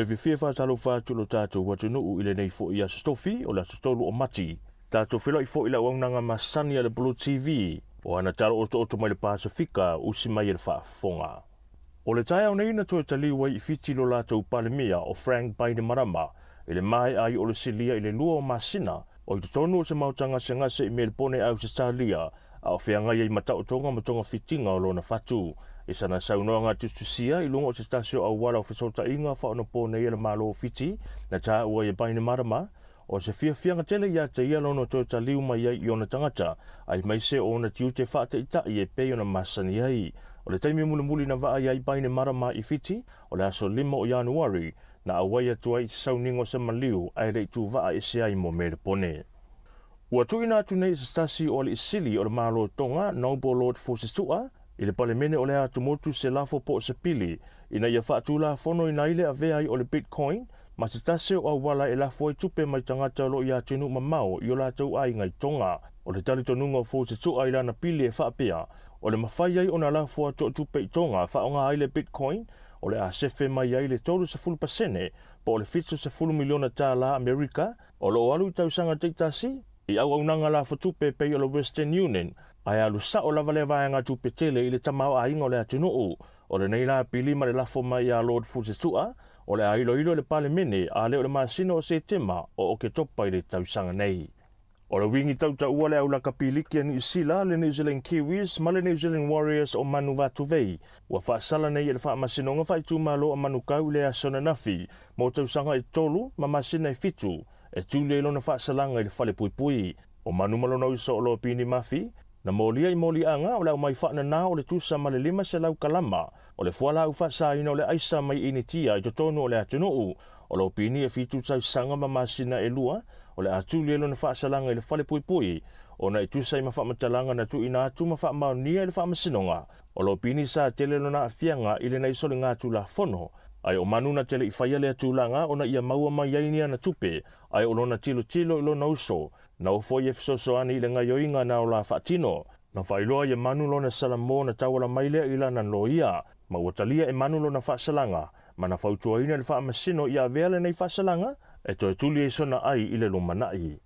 E fiafia e faatalofa atu i lo tatou atunuu i lenei foi Aso Tofi, o le aso 3 o Mati. Tatou feiloai foi i le auaunaga masani a le Blue TV, o ana tala otooto mai le Pasefika, usi mai e le faafofoga. O le taeao nei na toe taliu ai i Fiti lo latou Palemia o Frank Bainimarama i le maea ai o le silia i le 2 o masina o i totonu o se maota gasegase i Melebone, Ausetalia, a o feagai ai ma taotoga ma togafitiga o lona fatu. I sana saunoaga tusitusia i luga o se tasi o auala o fesootaiga faaonaponei a le Malo o Fiti, na taua ai e Bainimarama, o se fiafiaga tele ia te ia lona toe taliu mai ai i ona tagata, aemaise o ona tiute faataitai e pei ona masani ai. O le taimi mulimuli na vaai ai Bainimarama i Fiti, o le aso 5 o Ianuari, na auai atu ai i se sauniga o se maliu ae le i tuvaa ese ai mo Melebone. Ua tuuina atu nei i se tasi o alii sili o le Malo Tonga, Noble Lord Fusitu'a, i le Palemene o le atumotu se lafo po o se pili ina ia faatulafonoina ai le avea ai o le Bitcoin ma se tasi o auala e lafo ai tupe mai tagata o lo o i atunuu mamao i o latou aiga i Tonga. O le talitonuga o Fusitu'a i lana pili e faapea, o le mafai ai ona lafo atu o tupe i Tonga faaaoga ai le Bitcoin, o le a sefe mai ai le 30% po o le $70 miliona tala Amerika o lo o alu i tausaga taitasi i auaunaga lafotupe pei o le Western Union, ae alu sao lava lea vaega tupe tele i le tamaoaiga o le atunuu. O lenei la pili ma le lafo mai ia Lord Fusitu'a, o le a iloilo i le Palemene a le o le masina o Setema o Oketopa i le tausaga nei. O le wingi tautaua le aulaka piliki a Niu Sila, le New Zealand Kiwis ma le New Zealand Warriors o Manu Vatuvei, ua faasala nei e le Faamasinoga Faaitumalo a Manukau i le aso ananafi mo tausaga e 3 ma masina e 7 e tuli ai lona faasalaga i le falepuipui. O Manu ma lona uso o Lopini Mafi, na molia i moliaga o le aumai faanana o le tusa ma le 500 kalama o le fualaau faasaina o le aisa mai Initia i totonu o le atunuu. O Lopini e 7 tausaga ma masina e 2 o le a tuli ai lona faasalaga i le falepuipui ona e tusa i ma faamatalaga na tuuina atu ma faamaonia i le faamasinoga. O Lopini sa tele lona aafiaga i lenei soliga tulafono, ae o Manu na tele i faia lea tulaga ona ia maua mai ai ni ana tupe, ae o lona tilotilo i lona uso, na ofo ai e fesoasoani i le gaioiga na o la faatino. Na faailoa ia Manu lona salamo na tauala mai lea i lana loia, ma ua talia e Manu lona faasalaga, ma na fautuaina le faamasino ia avea lenei faasalaga e toe tuli ai sona ai i le lumanai.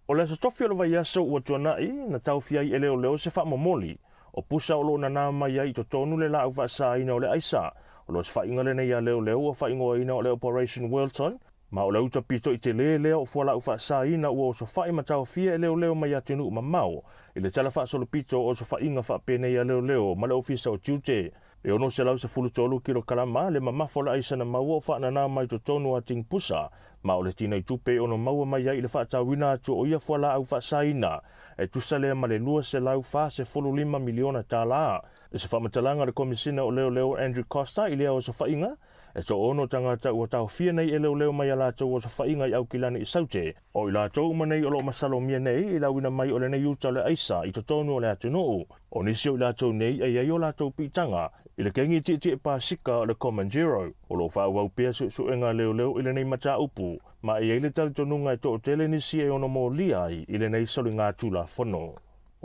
O le aso tofi o le vaiaso ua tuanai, na taofia ai e leoleo se faamomoli o pusa o lo o nanā mai ai i totonu le laau faasaina o le aisa. O lo o se faiga lenei a leoleo ua faaigoaina o le Operation Wilton, ma o le uta pito i tele lea o fualaau faasaina ua osofai ma taofia e leoleo mai atunuu mamao i le tala faasolopito o osofaiga faapenei a leoleo ma le Ofisa o Tiute. E 613 kilokalama le mamafa o le aisa na maua o faanana mai totonu a Tingpusa, ma o le tinei tupe e ono maua mai ai i le faatauina atu o ia fualaau faasaina e tusa lea ma le $245 miliona tala. I se faamatalaga a le Komisina o Leoleo Andrew Costa i lea osofaiga, e 6 tagata ua taofia nei e leoleo mai a latou osofaiga i Aukilani i Saute. O i latou uma nei o lo o masalomia nei i le auina mai o lenei uta o le aisa i totonu o le atunuu. O nisi o i latou nei e i ai o latou piitaga i le kengi tietie pasika o le Comanjero. O lo o faaauau pea suesuega a leoleo i lenei mataupu, ma e i ai le talitonuga e toatele nisi e ono molia ai i lenei soliga tulafono.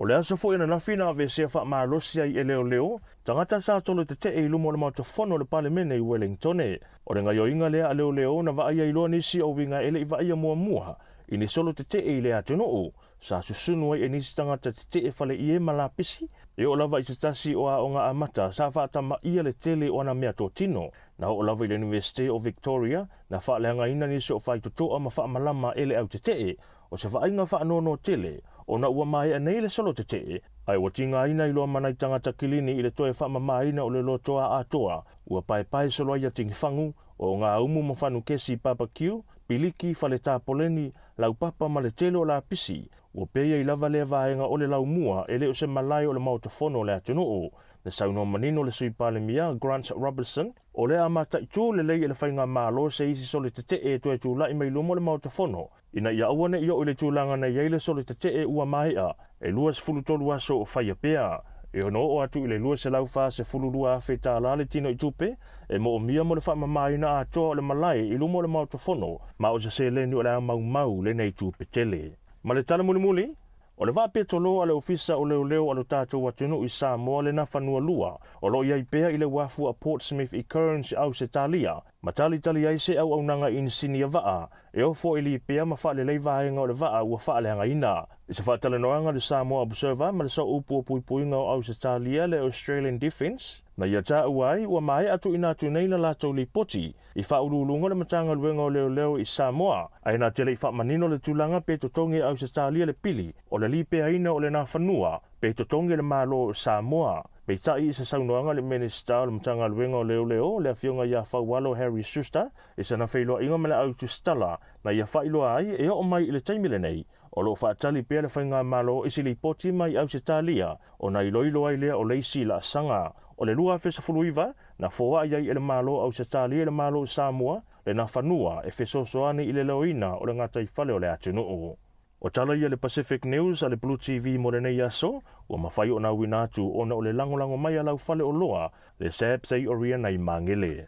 O le aso foi ananafi na aveesea faamalosi ai e leoleo tagata sa tolo tetee i luma o le Maota Fono o le Palemene i Wellingtone. O le gaioiga lea a leoleo na vaai ai loa nisi o uiga e le i vaaia muamua i ni solo tetee i le atunuu, sa susunu ai e nisi tagata tetee fale ie ma lapisi, e oo lava i se tasi o aoga amata sa faatamaia le tele o ana meatotino. Na oo lava i le Iunivesite o Victoria na faaleagaina nisi o faitotoa ma faamalama e le au tetee. O se vaaiga faanoanoa tele ona ua maea nei le solo tetee, ae ua tigaina i loa ma nai tagata kilini i le toe faamamaina o le lotoa atoa ua paepae solo ai ia Tingifangu, o ngā umu ma fanukesi barbecue, piliki, fale tapoleni, laupapa ma le tele o lapisi. Ua pei ai lava lea vaega o le laumua e le o se malae o le Maota Fono o le atunuu. Na saunoa manino le Sui Palemia Grant Robertson, o le a mataitu lelei e le faigamalo se isi sole tetee e toe tula'i mai luma o le Maota Fono, ina ia aua ne i oo i le tulaga na i ai le sole tetee ua maea e 23 aso o faia pea. E ono oo atu i le $242,000 tala le tino i tupe e moomia mo le faamamaina atoa o le malae i luma o le Maota Fono, ma o se seleni o le a maumau lenei tupe tele. Ma le tala mulimuli, o le vaapetolo a le Ofisa o Leoleo a lo tatou atunuu i Samoa le Nafanua 2, o lo o i ai pea i le uafu a Portsmouth i Cairns, Ausetalia. Ma talitali ai se auaunaga inisinia vaa e ofo e lipea ma faalelei vaega o le vaa ua faaleagaina. I se faatalanoaga a le Samoa Observer ma le Sooupu o Puipuiga o Ausetalia le Australian Defence, na ia taua ai ua maea tuuina atu nei la latou lipoti i Faauluuluga o le Matagaluega o Leoleo i Samoa, ae na te le i faamanino le tulaga pe totogi e Ausetalia le pili o le lipeaina o lena fanua pe totogi e le Malo o Samoa. Peitai i se saunoaga a le Minisita o le Matagaluega o Leoleo, le Afioga ia Faualo Harry Schuster, i sana feiloaiga ma le Autusitala na ia faailoa ai e oo mai i le taimi lenei, o lo o faatali pea le Faigamalo i se lipoti mai Ausetalia ona iloilo ai lea o le isi laasaga. O le 2019, na foai ai e le Malo o Ausetalia i le Malo o Samoa lena fanua e fesoasoani i le leoina o le gataifale o le atunuu. O tala ia le Pacific News a le Blue TV mo lenei aso, ua mafai ona auina atu ona o le lagolago mai a lau faleoloa, le SABS Oriana i Magele.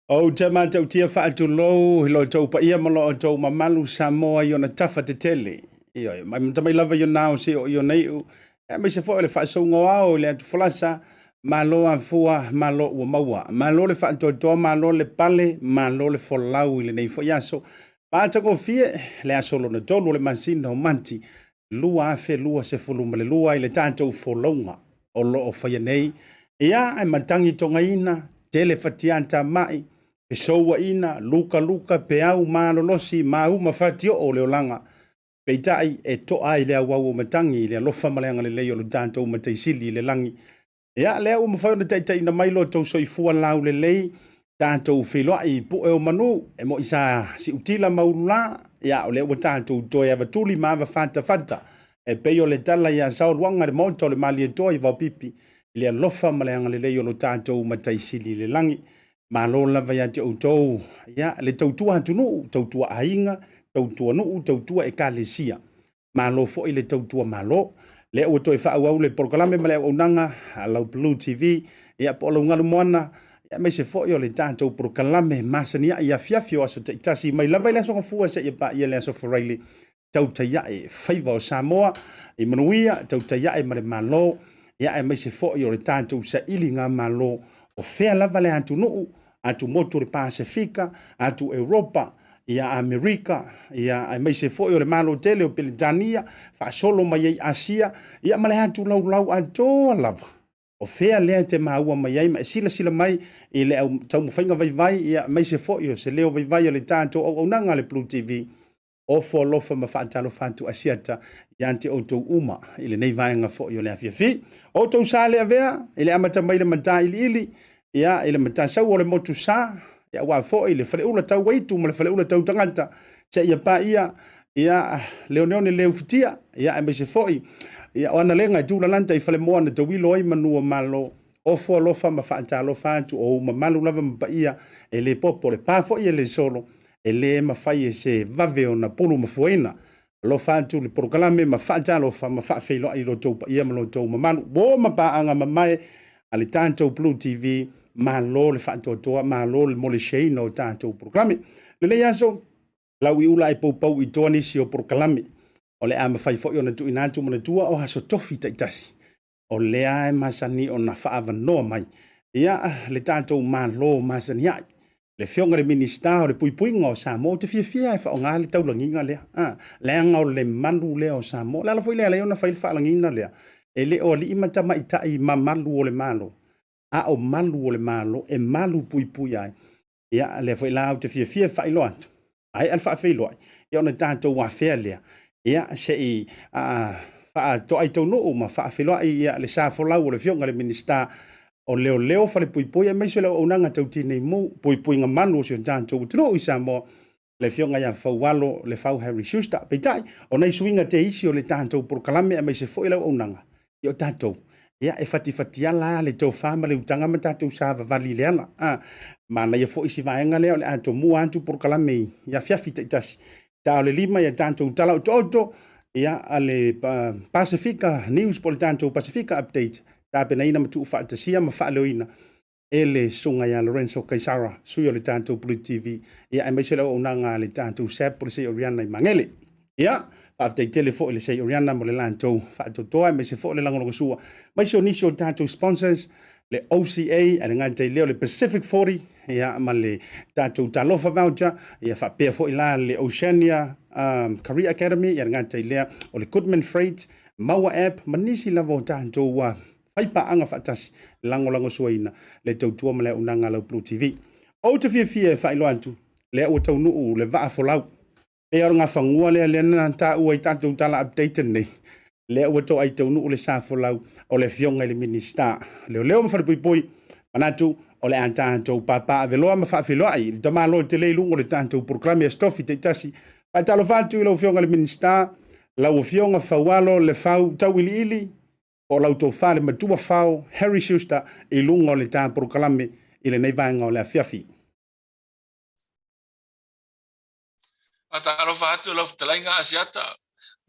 Ou te matautia faatulou i lo outou paia ma lo outou mamalu Samoa i ona tafa tetele. Ioe, mai matamai lava i ona ao se o i ona iu, aemaise foi o le faasouga o ao i le atu folasa, malo afua, malo ua maua. Malo le faatoatoa, malo le pale, malo le folau i lenei foi aso. Matagofie le aso lona tolu o le masina o Mati 2022 i le tatou folauga o lo o faia nei. Ia, e matagi togaina, tele fatiata mai, fesouaina, lukaluka, peau malolosi, mauma fatioo o le olaga. Peitai, e toa ai le auau o matagi i le alofa ma le agalelei o lo tatou Matai Sili i le lagi. Ia, lea ua mafai ona taitaiina mai lo outou soifua laulelei, tatou feiloai i pue o manu, e moi sa siutila ma ulula, ia, o lea ua tatou toe avatuli ma avafatafata, e pei o le tala ia Saoluaga i le maota o le Malietoa i Vaopipi, i le alofa ma le agalelei o lo tatou Matai Sili i le lagi. Malo lava ia te outou, ia, le tautua atunuu, tautua aiga, tautua nuu, tautua ekalesia. Malo foi le tautua malo. Lea ua toe faaauau le polokalame ma le auaunaga a lau Blue TV, ia po o lau galu moana, Aemaise foi o le tatou polokalame masani ai i afiafi o aso taitasi mai lava i le aso Gafua seia paia le aso Faraile. Tautai ae faiva o Samoa i manuia, tautai ae ma le Malo, aemaise foi o le tatou sailiga malo o fea lava le atunuu, atumotu o le Pasefika, atu Europa, ia Amerika, ia aemaise foi o le Malo tele o Peretania, faasolo mai ai Asia, ia ma le atu laulau atoa lava. O fea lea e te maua mai ai ma e silasila mai i le au taumafaiga vaivai, ia aemaise foi o se leo vaivai o le tatou auaunaga a le Blue TV. Ofo alofa ma faatalofa atu Asiata ia te outou uma i lenei vaega foi o le afiafi. O outou sa le avea i le amata mai le matā iliili, ia i le matā sau o le motu sa, ia aua foi le faleula tau aitu ma le faleula tau tagata, seia paia ia le oneone le ufitia, ia aemaise foi ia o analega e tūlalanta i falemoa na tauilo ai manu o Malo. Ofo alofa ma faatalofa atu o ou mamalu lava ma paia e le popo le pa foi e le solo, e le mafai e se vave ona pulu mafuaina. Alofa atu le polokalame ma faatalofa ma faafeiloai i lo outou paia ma lo outou mamalu. Uo ma paaga mamae a le tatou Blue TV, malo le faatoatoa, malo le moleseina o tatou polokalame. Lenei aso, lau i ula ai poupou i toa nisi o polokalame. O le a mafai foi ona tuuina atu manatua o aso tofi taitasi. O lea e masani ona faaavanoa mai ia le tatou Malo masani ai. Le Afioga i le Minisita o le Puipuiga o Samoa, ou te fiafia e faaaoga le taulagiga lea, leaga o le malu lea o Samoa. O le ala foi lea e ala ai ona fai le faalagiga lea, e le o alii ma tamaitai mamalu o le Malo, a o malu o le Malo e malu puipui ai. Ia, lea foi la ou te fiafia e faailoa atu, maea le faafeiloai, ia ona tatou afea lea, ia se i faatoai taunuu ma faafeiloai ia le sa folau o le Afioga i le Minisita o Leoleo, Falepuipui aemaise le auaunaga tau tinei mu, puipuiga malu o si o tatou atunuu i Samoa, le Afioga ia Faualo Lefau Harry Schuster. Peitai, o nai suiga te isi o le tatou polokalame aemaise foi le auaunaga, ia o tatou, ia e fatifatiala le tofa ma le utaga ma tatou savavali i le ala. Manaia foi si vaega lea o le a tomua atu polokalame i afiafi taitasi. Ta o le 5 ia tatou tala otooto, ia a le Pasifika News po o le tatou Pasifika Update, tapenaina ma tuufaatasia ma faaleoina e le susuga ia Lorenzo Kaisara, sui o le tatou Blue TV, ia aemaise le auaunaga a le tatou SAP po o le Sei Oriana i Magele. Ia, faafetai tele foi le Sei Oriana mo le latou faatoatoa, aemaise foi le lagolagosua aemaise o nisi o tatou sponsors, le OCA, a le gata i lea o le Pacific 40, ia, ma le tatou Talofa Voucher, ia faapea foi la le Oceania Career Academy, ia le gata i lea o le Goodman Freight, Maua App, ma nisi lava o tatou fai paaga faatasi, lagolagosuaina le tautua ma le auaunaga a lau Blue TV. Ou te fiafia e faailoa atu, lea ua taunuu le vaa folau. Pei o le gafanua lea lea na taua i tatou tala update nei, lea ua toai taunuu le sa folau o le Afioga i le Minisita Leoleo ma Falepuipui. Manatu o le a tatou papaaveloa ma faafeiloai i le tamaloa tele i luga o le tatou polokalame Aso Tofi taitasi. Faatalofa atu i lau Afioga i le Minisita, lau Afioga Faualo Lefau Tauiliili, o lau tofa le matua fao Harry Schuster i luga o le ta polokalame i lenei vaega o le afiafi. Faatalofa atu lau fetalaiga Asiata,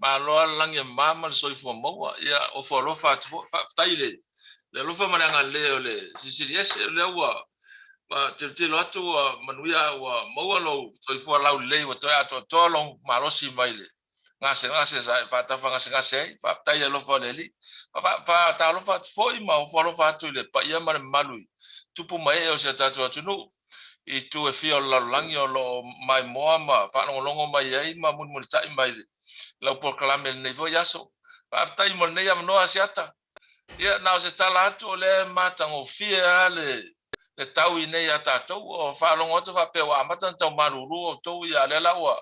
malo lava le lagi e mama ma le soifua maua. Ia, ofo alofa atu foi, faafetai i le alofa ma le agalelei o le Silisili Ese, o lea ua tilotilo atu ua manuia, ua maua lou soifua laulelei, ua toe atoatoa lou malosi mai le gasegase sa e faatafa gasegase ai. Faafetai alofa o le Alii. Faatalofa atu foi ma ofo alofa atu i le paia ma le mamalu i tupu ma ee o si o tatou atunuu i itu e fia o le lalolagi o lo o maimoa ma faalogologo mai ai ma mulimulitai mai lau polokalame i lenei foi aso. Faafetai mo lenei avanoa Asiata. Ia, na o se tala atu o lea e matagofie lava le tau i inei ia tatou. Ua faalogo atu faapea ua amata ona tau malulu outou, ia a o lea la ua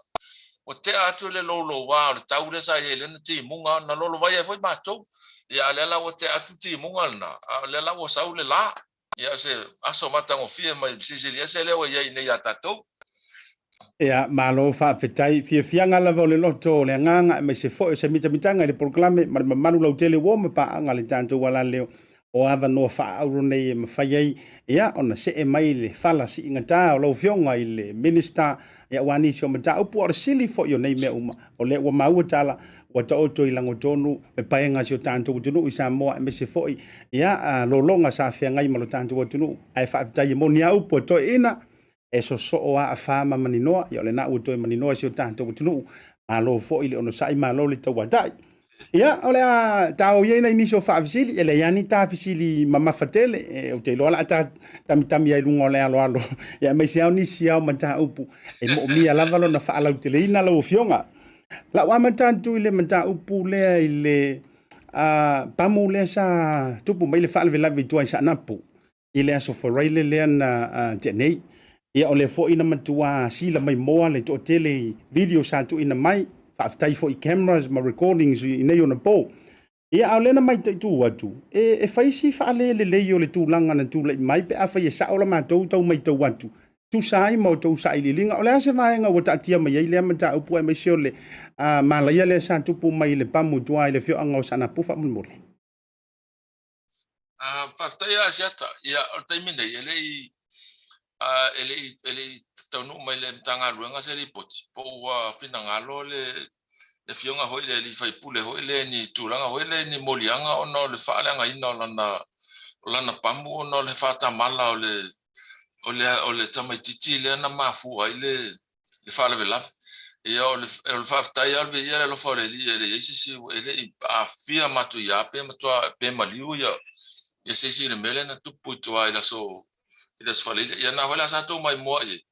tea atu le louloua o le tau lea sa i ai i lena timuga, na lolovai ai foi matou. Ia a o lea la ua tea atu timuga lena, a o lea la ua sau le la. Ia o se aso matagofie mai Silisili Ese lea ua i ai nei ia tatou. Ia, malo faafetai. Fiafiaga lava o le loto o le agaga aemaise foi o se mitamitaga i le polokalame ma le mamalu lautele ua ma paaga le tatou alaleo. o avanoa faaauro nei e mafai ai ia ona see mai le fala siigatā o lau Afioga i le Minisita ia aua nisi o mataupu. A o le sili foi o nei mea uma, o lea ua maua tala ua taoto i lagotonu le paega a si o tatou atunuu i Samoa, aemaise foi ia lologa sa feagai ma lo tatou atunuu. Ae faafetai e moni a upu a toeaiina, e sosoo a afa ma maninoa. Ia o lena ua toe maninoa si o tatou atunuu. Malo foi le onosai, malo le tauatai. Ia, o le a taoia ai nai nisi o faafesili, e leai lava ni ta fesili mamafa tele, ou te iloa o le a ta tamitami ai i luga o le aloalo, ia aemaise lava o nisi ao mataupu e moomia lava lona faalauteleina lau Afioga. Lau amata atu i le mataupu lea i le pamu lea sa tupu mai le faalavelave i tua i Saanapu i le aso Faraile lea na tea nei. Ia o lea foi na matua sila mai moa le toatele i video sa tuuina mai, faafetai foi i cameras ma recordings i nei ona po. Ia a o lea na maitaitu atu, e fai si faalelelei o le tulaga na tulai mai pe afai e sao la matou tau maitau atu, tusa ai ma outou sailiiliga. O le a se vaega ua taatia mai ai lea mataupu aemaise o le malaia lea sa tupu mai i le pamu i tua i le afioaga o Saanapu faamolemole? Faafetai lava Asiata. Ia, o le taimi nei, e le i e le i e le i taunuu mai le Matagaluega se lipoti po ua finagalo le le afioga foi le alii faipule foi lea i ni tulaga foi lea i ni moliaga ona o le faaleagaina o lana o lana pamu ona o le faatamala o le o le o le tamaitiiti lea na mafua ai le le faalavelave. Ia, o le o le faafetai lava o le viia le alofa o le Alii e le i ai se isi e le i aafia matuia pe matua pe maliu ia ia se isi i le mea lea na tupu i tua i le aso i le aso Faraile. Ia na foi la sa tou maimoa i ai.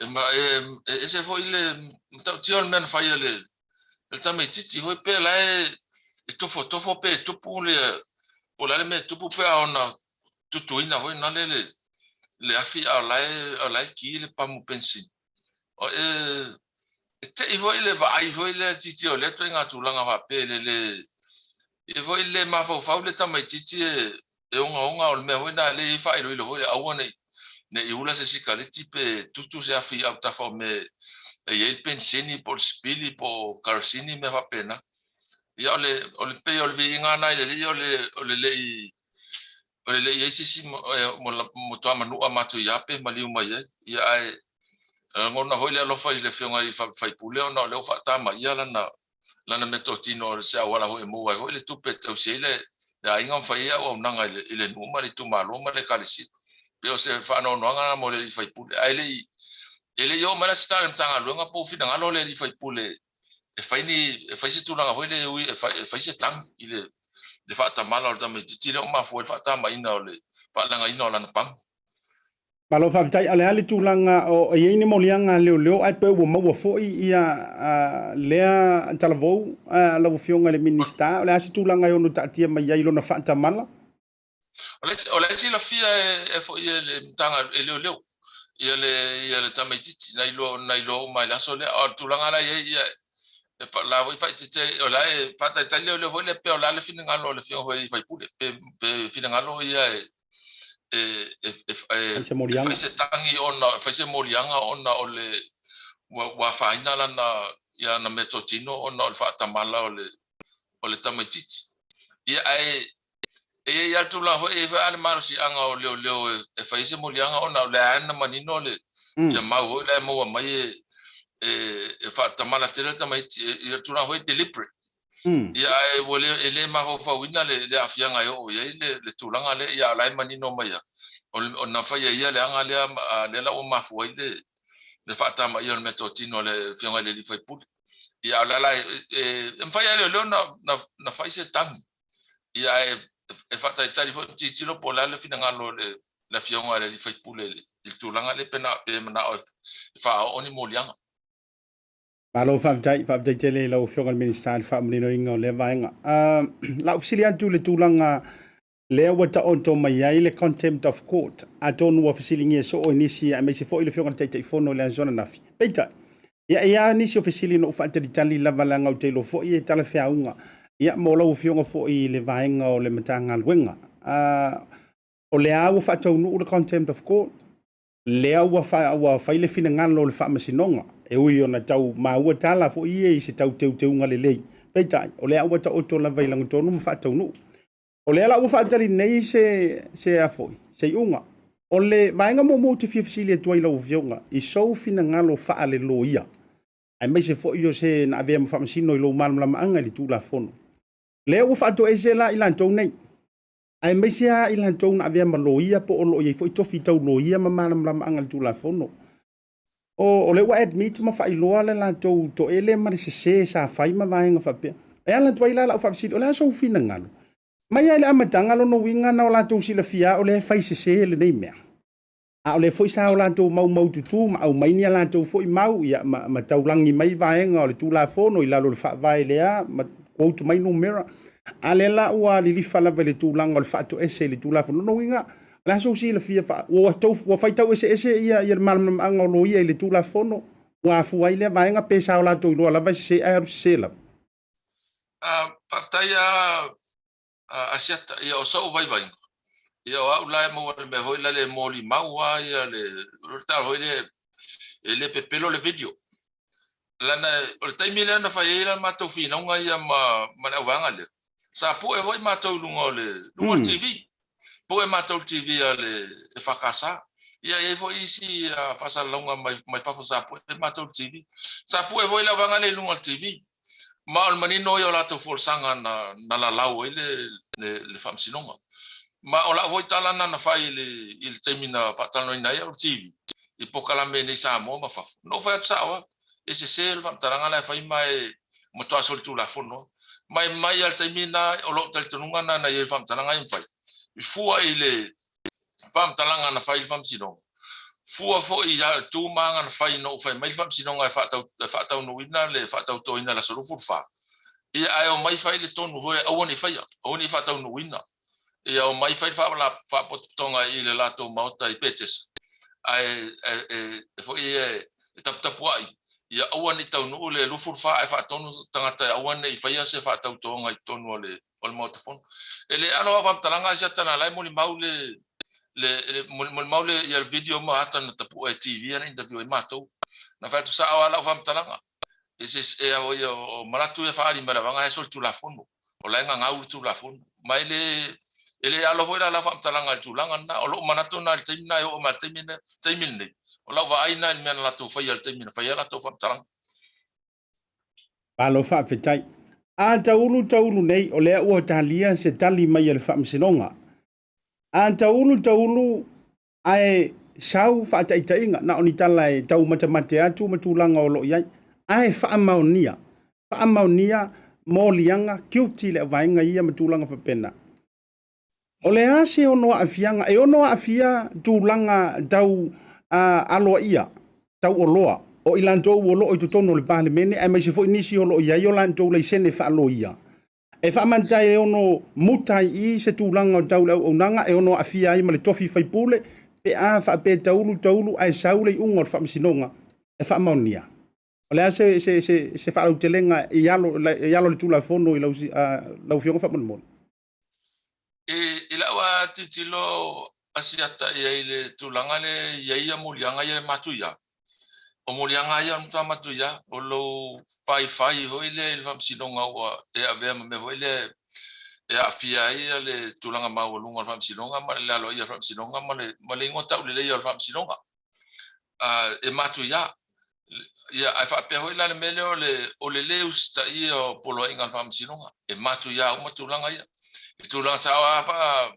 E, e, e ese foi le matautia o le mea na fai e le le tamaitiiti foi pe la e e tofotofo pe tupu le po o le a le mea e tupu pe a ona tutuina foi na le le afi a o la e o la e ki le pamu penisini. O e e tei foi le vaai foi le titi o lea ituaiga tulaga faapea i le le e foi le mafaufau le tamaitiiti e e ogaoga o le mea foi na lea e faailoilo foi le aua nei nei ula se sikaleti pe tutu se afi i autafa o mea e i ai le penisini po o le sipili po o karasini mea faapena. Ia o le o le pei o le viiga lena i le alii o le o le le i o le le i ai se isi matua manua matuia pe maliu mai ai. Ia ae lagona foi le alofa i le Afioga i le sui usufono ona o lea ua faatamaia lana lana meatotino o se auala foi e maua ai foi le tupe e tausi ai le aiga ma fai ai auaunaga i le nuu ma le itumalo ma le ekalesia. Pei o se faanoanoaga lena mo le sui usufono. Ae le i e le i oo mai la se tala i le Matagaluega po o finagalo le sui usufono e fai ni e fai se tulaga foi lea e ui e fai, e fai se tagi i le le faatamala o le tamaitiiti lea ua mafua ai le faatamaina o le faaleagaina o lana pamu. Malo faafetai. A o le a le tulaga o i ai ni moliaga a leoleo ae pe ua maua foi ia lea talavou lau Afioga i le Minisita, o le a se tulaga e ono taatia mai ai lona faatamala? O la e silafia e foi e le Matagaluega e leoleo ia le ia le tamaitiiti na iloa na iloa uma i le aso lea. A o le tulaga la e i ai ia e la foi faaeteete o la e faatalitali leoleo foi lea pe o le a le finagalo o le Afioga foi i le sui usufono pe finagalo ia e e e e e fai se tagi ona e fai se moliaga ona o le ua afaina lana ia ana meatotino ona o le faatamala o le o le tamaitiiti. Ia ae E i ai lava le tulaga foi, e i ai foi lava le malosiaga o leoleo e fai ai se moliaga ona o lea lava na manino le ia mau foi la e maua mai e e faatamala tele le tamaiti i le tulaga foi deliberate. Ia ae ua le e le mafaufauina le le aafiaga e oo i ai le le tulaga lea, ia a o la e manino mai lava o na fai e ia le aga lea lea la ua mafua ai le le faatamaia o le meatotino a le Afioga i le alii faipule. Ia a o le la e mafai lava e leoleo na fai se tagi. Ia ae e faatalitali foi ma tilotilo po o le a le finagalo o le Afioga i le sui usufono i le tulaga lea pe na pe manao e faaoo ni moliaga. Malo faafetai, faafetai tele i lau Afioga i le Minisita i le faamaninoina o lea vaega. Lau fesili atu i le tulaga lea ua taoto mai ai le contempt of court, atonu ua fesiligia soo e nisi aemaise foi le Afioga i le Taitaifono i le aso ananafi. Peitai, Ia, e i ai lava nisi o fesili na ou faatalitali lava leaga ou te iloa foi e talafeauga ia mo lau Afioga foi i le vaega o le Matagaluega. O lea ua faataunuu le contempt of court, lea ua, fa, ua fai le finagalo o le faamasinoga, e ui ona tau maua tala foi ia i se tau teuteuga lelei. Peitai, o lea ua taoto lava i lagatonu ma faataunuu. O lea la ua faatali nei se se a foi, se iuga. O le vaega muamua ou te fia fesili atu ai i lau Afioga i sou finagalo faaleloia, aemaise foi o se na avea ma faamasino i lou malamalamaaga i le Tulafono. Lea ua faatoese la i latou nei, aemaise lava i latou na avea ma loia po o lo o i ai foi tofi tau loia ma malamalamaaga i le Tulafono. O lea ua admit ma faailoa le latou toele ma le sese sa fai ma vaega faapea. E ala atu ai la lau faafesili, o le a sou finagalo? Mai lava i le amataga lona uiga na o latou silafia o lea e fai sese lenei mea. A o lea foi sa o latou maumaututu ma aumai ni a latou foi mau ia, ma taulagi mai vaega o le Tulafono i lalo o le Faavae lea ma quote mai numera. A lea la ua lilifa lava i le tulaga o le faatoese i le Tulafono. Lona uiga, o le a sou silafia ua faitau eseese ia le malamalamaaga o loia i le Tulafono ua afua ai lea vaega pe sa o latou iloa lava e sese ae alu sese lava? Faafetai lava Asiata, ia o sou vaivaiga, ia o au la e maua i le mea foi lale e molimau lava ia le, o le tala foi lea e le pepelo le video. Lana o le taimi lea na fai ai la matou finauga ia ma le auvaega lea, sa pue foi matou i luga o le luga o le TV. Pue matou i le TV a le EFKS. Ia e i ai foi isi faasalalauga mai fafo sa pue matou i le TV. Sa pue foi le auvaega lea i luga o le TV. Ma o le manino ia o latou folasaga na lalau ai le Faamasinoga. Ma o lau foi tala na fai i le taimi na faatalanoaina ai au i le TV i polokalame i inei i Samoa ma fafo, na ou fai atu sao lava, e sese le faamatalaga la e fai ma e matua solitulafono lava. Ma e mai lava i le taimi lena, o lou talitonuga lena na i ai i le faamatalaga ia na fai, i fua i le faamatalaga na fai i le Faamasinoga, fua foi i tu ma aga na fai ina ua fai mai le Faamasinoga e faataunuuina le faatautoina i le aso 24, ia ae omai fai le tonu foi aua ne i faia, aua ne i faataunuuina. Ia omai fai le faapotopotoga i le latou maota i Petesa, ae foi e taputapuai ia aua ne i taunuu le 24 ae faatonu tagata e aua ne i faia se faatautoga i totonu o le o le Maota Fono. E le alo au faamatalaga si ata na la e molimau le molimau le ia video ma ata na tapua e TV ana interview ai matou. Na fai atu sao a lau faamatalaga. E se e au ia o manatu ia faaali mai lavaga e solitulafono. O la e gagau le Tulafono. Ma e le alo foi la lau faamatalaga i le tulaga lena. O lou manatu lena i le taimi lena e oo mai i le taimi lenei. O lau vaai lena i le mea na latou faia i le taimi na fai ai a latou faamatalaga. Malo faafetai. A taulu taulu nei, o lea ua talia se tali mai a le Faamasinoga. A taulu taulu ae sau faataitaiga, na o ni tala e taumatemate atu ma tulaga o lo o i ai, ae faamaonia, faamaonia moliaga guilty le auvaega ia ma tulaga faapena. O le a se ono aafiaga? E ono aafia tulaga tau aloaia, tau oloa o i latou o lo o i totonu o le Palemene aemaise foi nisi o lo o i ai o latou laisene faaloia. E faamata e ono muta ai i i se tulaga o tau le auaunaga e ono aafia ai ma le tofi faipule pe a faapea e taulu taulu ae sau le iuga o le faamasinoga e faamaonia. O le a se, se, se, se faalautelega i alo, i alo o le Tulafono i lau, lau Afioga faamolemole? I lau lava tilotilo Asiata i ai i le tulaga lea e i ai moliaga ia e matuia, o moliaga ia o le matua matuia, o lou faifai foi lea i le faamasinoga ua e avea ma mea foi lea e aafia ai le tulaga maualuga o le faamasinoga ma le aloaia o le faamasinoga ma le igoa tauleleia o le faamasinoga. E matuia. Ia, ae faapea foi la le mea lea o le lē usitaia o poloaiga a le Faamasinoga, e matuia uma tulaga ia. I tulaga sao lava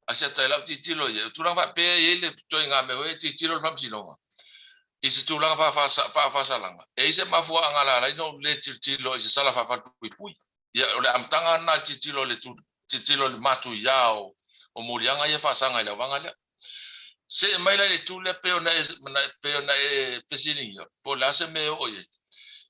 Asiata i lau tilotilo i ai, o tulaga faapea e i ai le ituaiga mea foi lea e tilotilo le Faamasinoga i se tulaga faafasalaga, e i ai se mafuaaga na ala ai ona ou le tilotilo i se sala faafalepuipui. Ia, o le amataga lena i le tilotilo i le tilotilo i le matuia o moliaga ia e faasaga i le auvaga lea. See mai la i le itu lea pei ona e, pei ona e fesiligia, po o le a se mea e oo i ai.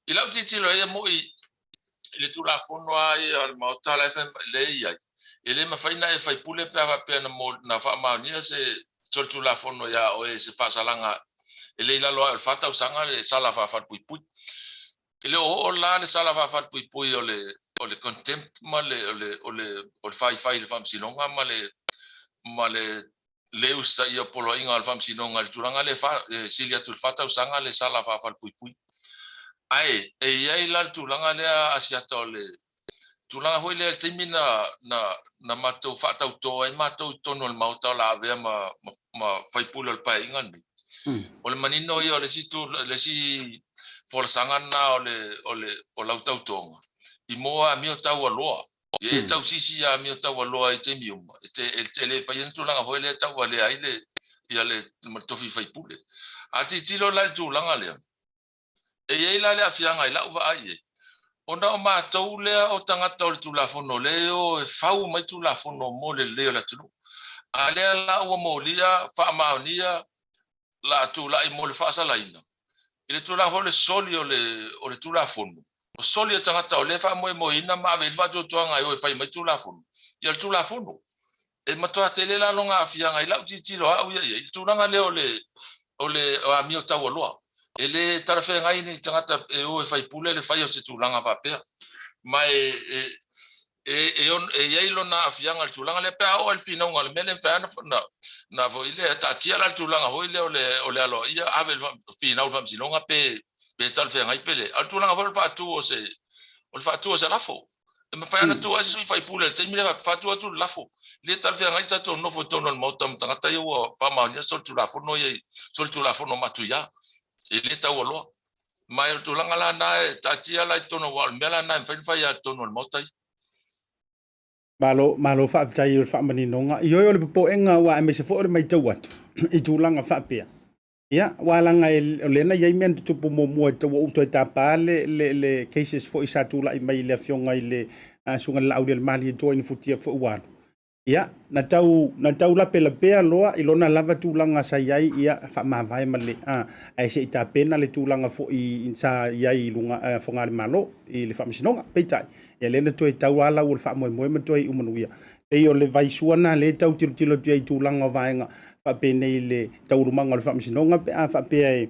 I lau tilotilo i ai e moni i le Tulafono lava ia a le Maota la e fai mai, lea e i ai, e le mafai ona e faipule pe a faapea na faamaonia se solitulafono ia oe i se faasalaga e le i lalo ae o le fa tausaga le sala faafalepuipui. E le o oo la le sala faafalepuipui o le o le contempt ma le o le o le o le faifai i le Faamasinoga ma le ma le le usitaia o poloaiga o le Faamasinoga i le tulaga lea e sili atu i le fa tausaga le sala faafalepuipui. Ae e i ai la le tulaga lea Asiata o le tulaga foi lea i le taimi na na na matou faatauto ai matou i totonu o le Maota o le a avea ma ma ma faipule o le Paeaiga lenei. O le manino ia o le isi le isi folasaga lena o le o le o lau tautoga i mo amio taualoa. Ia e tausisi i amio taualoa i taimi uma, e te e le faia ni tulaga foi lea e tauvalea ai le ia le tofi faipule. A tilotilo la i le tulaga lea, E i ai la le aafiaga i lau vaai i ai, ona o matou lea o tagata o le Tulafono lea e o e fau mai Tulafono mo le lelei o le atunuu. A lea la ua molia faamaonia la tulai mo le faasalaina i le tulaga foi o le soli o le Tulafono, o soli e tagata o lea e faamoemoeina ma ave i ai le faatuatuaga e o e fai mai Tulafono, ia le Tulafono. E matua tele la lona aafiaga i lau tilotilo au ia i ai, i le tulaga lea o le o le amio taualoa. E le talafeagai ni tagata e o e faipule le fai o se tulaga faapea. Ma e e e e i ai lona aafiaga i le tulaga lea pe a oo i le finauga o le mea lea e mafai lava ona na foi lea taatia la le tulaga foi lea o le o le aloaia ave i le finau i le faamasinoga pe pe talafeagai pe leai. A o le tulaga foi o le faatu o se o le faatu o se lafo. E mafai ona tuu ai se sui faipule i le taimi lea, faatu atu le lafo. E le talafeagai tatou nonofo i totonu o le Maota ma tagata ia ua faamaonia solitulafono ia i solitulafono matuia. E le taualoa. Ma o le tulaga la lena e taatia la i totonu aua o le mea la lena e mafai ona fai lava i totonu o le Maota ia. Malo, malo faafetai o le faamaninoga. Ioe o le popoega aua aemaise foi o le matau atu i tulaga faapea. Ia, aua leaga o lea na i ai mea na tutupu muamua i ua ou toe tapa le, le, le cases foi sa tulai mai i le afioga i le susuga i le Laaulialemalietoa i Nifutia foi ua alu. Ia, na tau, na tau lapelapea loa i lona lava tulaga sa i ai, ia, faamavae ma le, a, ae se i tapena le tulaga foi sa i ai i luga, Fogalemalo i le Faamasinoga. Peitai, ia lea na toe tau lava lau o le faamoemoe ma toe iu manuia. Pei o le vaisua lena lea e tau tilotilo atu ai i tulaga o vaega faapenei i le taualumaga o le faamasinoga pe a faapea e,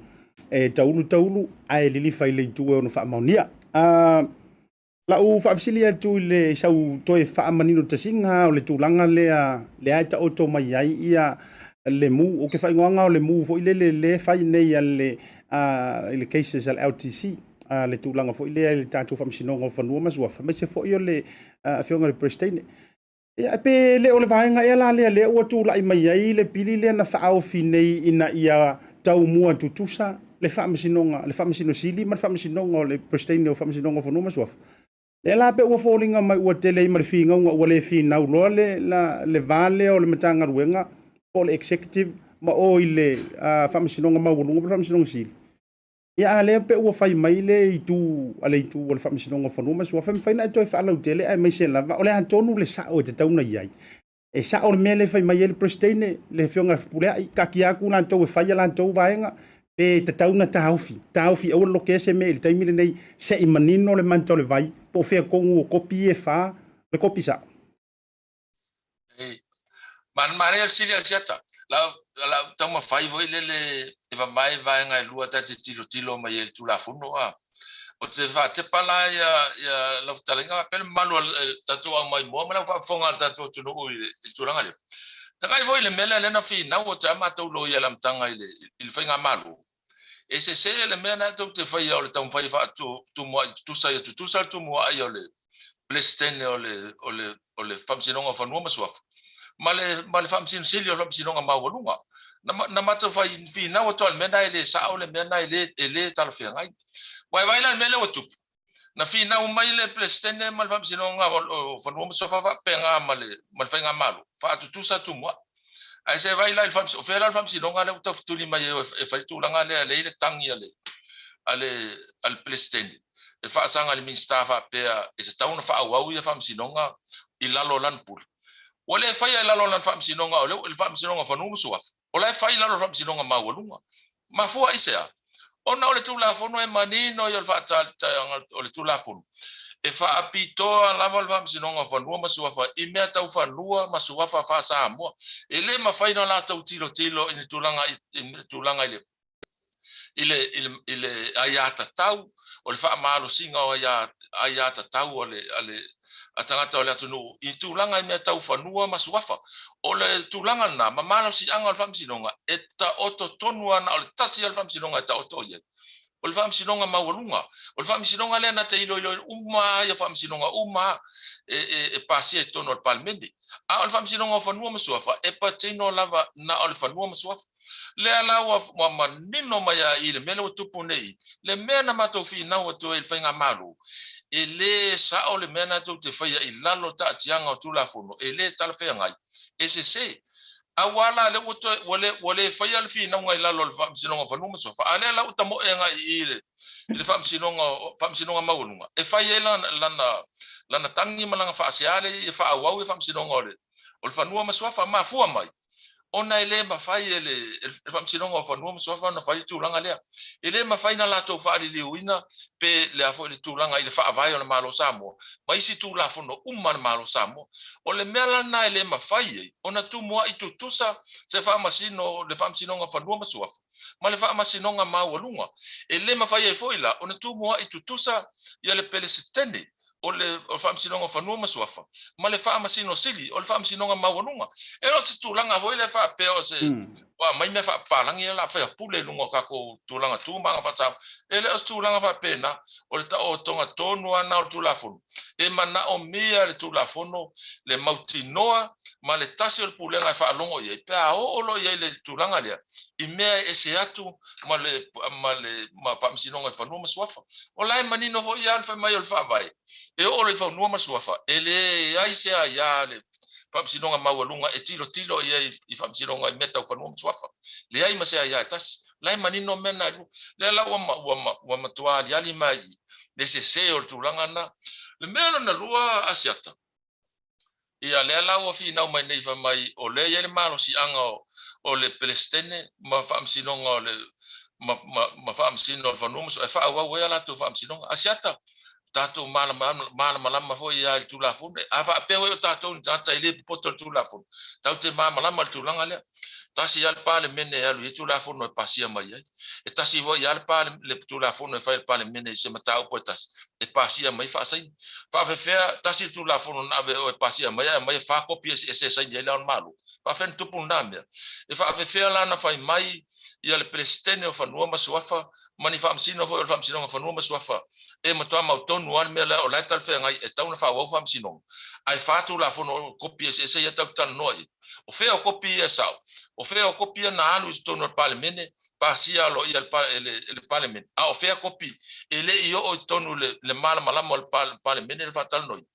e taulu taulu ae lilifa i le itu e ono faamaonia. Lau faafesili atu i le sau toe faamanino tasiga o le tulaga lea lea e taoto mai ai ia le mu, o ke faaigoaga o le mu foi lele le fai nei a le, i le cases a le LTC, le tulaga foi lea i le tatou Faamasinoga o Fanua ma Suafa, aemaise foi o le Afioga i le Peresetene. Ia, pe le o le vaega ea la lea lea ua tulai mai ai le pili lea na faaofi nei ina ia taumua tutusa le Faamasinoga, le Faamasino Sili ma le Faamasinoga o le Peresetene o Faamasinoga o Fanua ma Suafa. Lea la pe ua foliga mai ua tele ai ma le finauga ua le finau loa le, la, le va lea o le Matagaluega po o le Executive ma o i le Faamasinoga Maualuga po o le Faamasinoga Sili. Ia a lea pe ua fai mai le itu a le itu o le Faamasinoga o Fanua ma Suafa, e mafai ona e toe faalautele aemaise lava o le a tonu le sao e tatau ona i ai. E sao le mea lea e fai mai ai le Peresetene, le Afioga ia Fepuleai, taatia atu latou e fai a latou vaega, pe tatau ona taofi, taofi aua le lokea se mea i le taimi lenei se i manino le manta o le vai, po o fea tonu o kopi ia e fa, le kopi sao. Manaia le sili a Siata. Lau lau taumafai foi lele e vavae vaega e lua ta te tilotilo mai ai i le Tulafono a. O te faatepa la ia ia lau fetalaiga faapea le mamalu o le tatou aumaimoa ma le faafofoga a le tatou atunuu i le tulaga lea. Tagai foi i le mea lea lea na finau atu ai a matou loia i le amataga i le i le faigamalo. E sese le mea lena tou te faia o le taumafai e faatumuai tutusa ia tutusa le tumuai o le Peresetene o le, o le, o le Faamasinoga o Fanua ma Suafa ma le, ma le Faamasino Sili o le Faamasinoga Maualuga. Na, na matou fai finau atu lava i le mea lena e le sao le mea lena e le, e le talafeagai. Ua e vaai la i le mea lea ua tupu? Na finau mai le Peresetene ma le Faamasinoga o Fanua ma Suafa faapena ma le, ma le Faigamalo, faatutusa tumuai. Ae se vaai la i le faamasinoga, o fea la le faamasinoga lea ua taufetuli mai ai e fai le tulaga lea, lea e i ai le tagi a le, a le, a le Peresetene e faasaga i le Minisita faapea e tatau ona faaauau ia faamasinoga i lalo o lana pule. Ua le faia i lalo o lana faamasinoga, o le Faamasinoga o Fanua ma Suafa, o la e fai i lalo o le Faamasinoga Maualuga. Mafua i se a? Ona o le Tulafono e manino ia o le faatalitaiga o le Tulafono, e faapitoa lava le Faamasinoga o Fanua ma Suafa i mea tau fanua ma suafa faa-Samoa. E le mafai ona latou tilotilo i ni tulaga i tulaga i le i le i le i le aiatatau o le faamalosiga o aiatatau a le a le a tagata o le atunuu i tulaga i mea tau fanua ma suafa. O le tulaga lena ma malosiaga o le Faamasinoga e taoto tonu lava na o le tasi lava le Faamasinoga e taoto i ai. O le Faamasinoga Maualuga. O le Faamasinoga lea na te iloilo uma lava Faamasinoga uma e pasia i totonu o le Palemene. A o le Faamasinoga o Fanua ma Suafa, e patino lava na o le fanua ma suafa. Lea la ua manino mai lava i le mea lea ua tupu nei, le mea na matou finau atu ai i le faigamalo, e le sao le mea na tou te faia i lalo o taatiaga o Tulafono, e le talafeagai, e sese. Aua la lea ua toe, ua le, ua le faia le finauga i lalo o le Faamasinoga o Fanua ma Suafa, a lea la ua tamoe agai i i le Faamasinoga Maualuga e fai ai lana tagi ma lana faasea lea ia faaauau le Faamasinoga o le Fanua ma Suafa. Mafua mai ona e le mafai e le Faamasinoga o Fanua ma Suafa ona fai le tulaga lea. E le mafai ona latou faaliliuina pe le a foi le tulaga i le Faavae o le Malo o Samoa ma isi Tulafono uma a le Malo o Samoa. O le mea la lena e le mafai ai ona tumuai tutusa se Faamasino o le Faamasinoga o Fanua ma Suafa ma le Faamasinoga Maualuga. E le mafai ai foi la ona tumuai tutusa ia le Pelesetene o le Faamasinoga o Fanua ma Suafa ma le Faamasino Sili o le Faamasinoga Maualuga. E le o se tulaga foi lea faapea o se ua aumai mea faapapalagi ia o le a faia pule i luga o tatou tulaga tu ma aga faa-Samoa. E le o se tulaga faapena, o le taotoga tonu lava lena o le Tulafono. E manaomia le Tulafono le mautinoa ma le tasi o le pulega e faalogo i ai pe a oo loa i ai le tulaga lea i mea e ese atu ma le ma le ma Faamasinoga i Fanua ma Suafa. O la e manino foi lava le fai mai o le Faavae, e oo loa i Fanua ma Suafa, e leai se aia a le Faamasinoga Maualuga e tilotilo i ai i Faamasinoga i mea tau Fanua ma Suafa. Leai ma se aia e tasi. O la e manino mea na e lua. Lea la ua matua aliali mai le sese o le tulaga lena. Le mea lona lua, Asiata, Ia, lea la ua finau mai nei fai mai o lea e i ai le malosiaga o le Peresetene ma Faamasinoga o le ma, ma, ma Faamasino o le Fanua ma Suafa e faaauau ai a latou faamasinoga. Asiata, tatou malamalama foi ia i le Tulafono. A faapea foi o tatou ni tagata e le popoto i le Tulafono, tatou te malamalama i le tulaga lea. Tasi lava le Palemene e alu i ai Tulafono e pasia mai ai. E tasi foi lava le Tulafono e fai e le Palemene i se mataupu e tasi, e pasia mai faasaini. Faafefea tasi le Tulafono na ave e oe e pasia mai ae aumai e fa kopi eseese e saini ai Le Ao o le Malo? Faafefea ona tupu lena mea? E faafefea la ona fai mai ia le Peresetene o Fanua ma Suafa ma ni Faamasino foi o le Faamasinoga o Fanua ma Suafa e matua mautonu lava le mea lea o la e talafeagai e tatau ona faaauau faamasinoga ae fa Tulafono kopi eseese ia tatou te talanoa i ai. O fea o kopi ia e sao? O fea o kopi ia na alu i totonu o le Palemene, pasia aloaia e le Palemene? A o fea kopi e le i oo i totonu i le malamalama o le Palemene le faatalanoaina?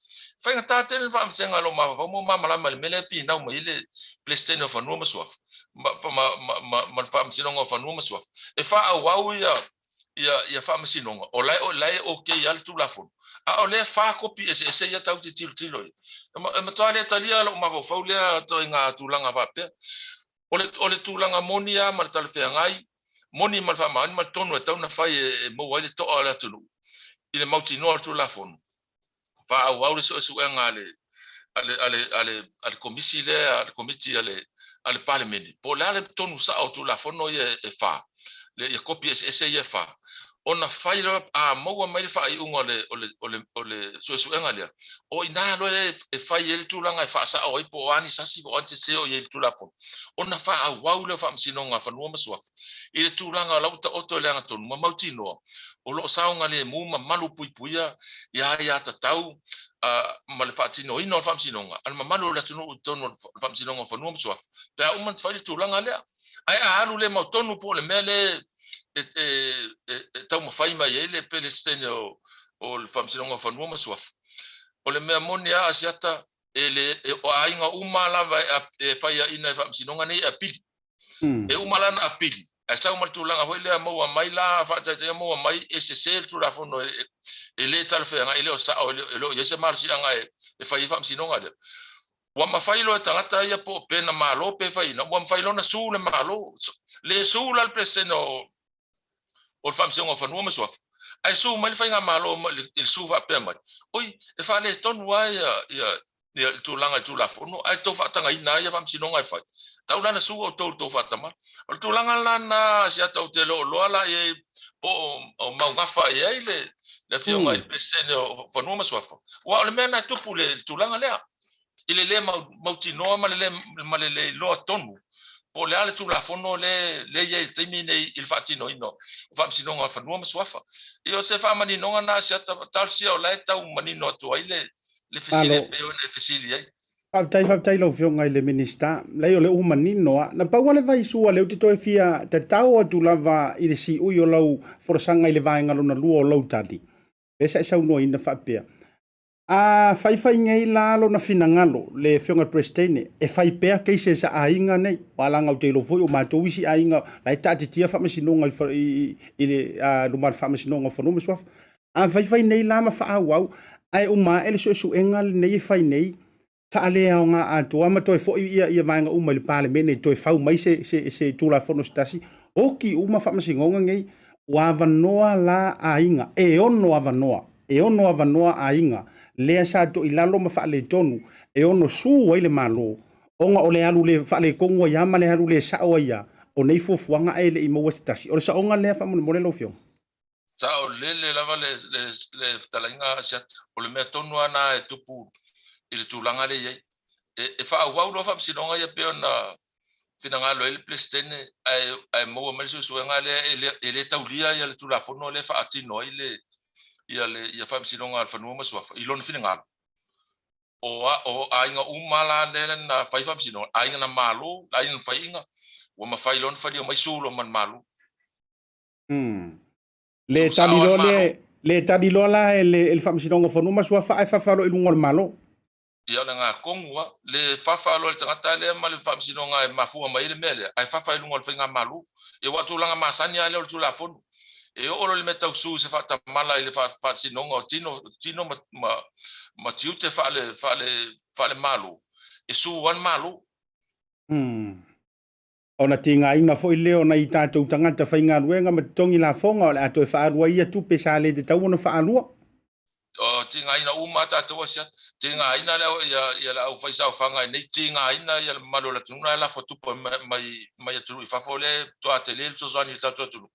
Faigata tele le faamasega a lou mafaufau mo malamalama i le mea lea e finau mai ai le Peresetene o Fanua ma Suafa ma le Faamasinoga o Fanua ma Suafa e faaauau ia faamasinoga, o la e okay lava le Tulafono, a o lea e fa kopi eseese ia tatou te tilotilo i ai. E matua le talia lou mafaufau lea ituaiga tulaga faapea. O le tulaga moni lava ma le talafeagai, moni ma le faamaoni ma le tonu e tatau ona fai e maua ai le toa o le atunuu i le mautinoa o le Tulafono, faaauau le suesuega a le a le a le a le komisi lea, a le komiti a le Palemene, po o le a le tonu sao o Tulafono ia e fa, ia kopi eseese ia e fa, ona fai loa, a maua mai le faaiuga o le o le o le o le suesuega lea, o i ina loa e fai ai le tulaga e faasao ai po o a ni sasi po o a ni sese o i ai i le Tulafono, ona faaauau lea o Faamasinoga a Fanua ma Suafa i le tulaga o la ua taoto i le agatonu ma mautinoa o lo o saogalemu ma malu puipuia i aiatatau ma le faatinoina o le faamasinoga a le mamalu o le atunuu i totonu o le Faamasinoga o Fanua ma Suafa pe a uma ona fai le tulaga lea. Ae a alu le mautonu po o le mea lea e taumafai mai ai le Peresetene o le Faamasinoga o Fanua ma Suafa, o le mea moni lava Asiata, e le, o aiga uma lava e faiaina e Faamasinoga nei e apili. E uma la ona apili, ae sau ma le tulaga foi lea maua mai la faataitaiga maua mai e sese le Tulafono e le talafeagai, e le o sao, e le o i ai se malosiaga e fai ai faamasinoga lea. Ua mafai loa e tagata ia po o pe na Malo pe faiina, ua mafai loa ona sue le Malo. Le sue la le Peresetene o le Faamasinoga o Fanua ma Suafa, ae sue mai le Faigamalo i le sue faapea mai, oi, e faaletonu lava ia le tulaga i le Tulafono, ae tou faatagaina ai ia faamasinoga e fai. Tau la na sue outou i le tou faatamala. O le tulaga la lena Asiata ou te le o iloa la i ai po o maugafa i ai le Afioga i le Peresetene o Fanua ma Suafa, aua o le mea lena e tupu i le tulaga lea, i le le mautinoa ma le le iloa tonu. Po o le a le Tulafono lea e i ai i le taimi lenei i le faatinoina o Faamasinoga o Fanua ma Suafa. Ia o se faamaninoga lena a Asiata, talosia o la e tau manino atu ai le fesili e pei ona e fesili ai. Faafetai, faafetai i lau Afioga i le Minisita. Leai o lea ua manino lava. Na pau lava le vaisua lea ou te toe fia tatao atu lava i le siui o lau folasaga i le vaega lona lua o lau tali, lea sa e saunoaina faapea, A faifai nei la lona finagalo le Afioga i le Peresetene e fai pea cases a aiga nei, aua leaga ou te iloa foi o matou isi aiga la e taatitia faamasinoga i le luma o le Faamasinoga o Fanua ma Suafa. A faifai nei la ma faaauau ae uma ae le suesuega lenei e fai nei, faaleaoga atoa ma toe foi ia vaega uma i le Palemene e toe fau mai se Tulafono se tasi, oti uma faamasinoga nei, ua avanoa la aiga, e ono avanoa, e ono avanoa aiga lea sa toilalo ma faaletonu e ono su ai le Malo, ona o le alu le faaletonu ai lava ma le alu le sao ai lava o nei fuafuaga ae le i maua se tasi. O le saoga lea faamolemole lau Afioga. Saolele lava le fetalaiga Asiata. O le mea tonu lava lena e tupu i le tulaga lea e i ai. E faaauau loa faamasinoga ia pei ona finagalo ai le Peresetene ae maua mai le suesuega lea e le taulia le Tulafono lea e faatino ai le Faamasinoga a le Fanua ma Suafa i lona finagalo. O aiga uma la lea na fai faamasinoga, aiga na malo, aiga na faiga, ua mafai loa ona falia mai su loa ma le Malo. Le tali loa le, le tali loa la e le, e le Faamasinoga o Fanua ma Suafa ae fafa loa i luga o le Malo. Ia o le gatonu lava, le fafa loa i le tagata lea ma le Faamasinoga e mafua mai ai le mea lea, ae fafa i luga o le Faigamalo. Ia aua o tulaga masani lava lea o le Tulafono. E oo loa i le mea tau su i se faatamala i le faasinoga o tino, tino ma, ma, ma tiute faale, faale, faale-Malo, e su lava le Malo. Ona tigaina foi lea o nai tatou tagata faigaluega ma totogi lafoga o le a toe faalua ai ia tupe sa le tatau ona faalua. O tigaina uma a tatou asiata, tigaina le ia ia le aufaisaofaga i nei, tigaina ia le mamalu o le atunuu la e lafo tupe mai mai atunuu i fafo lea e matua tele le fesoasoani i le tatou atunuu.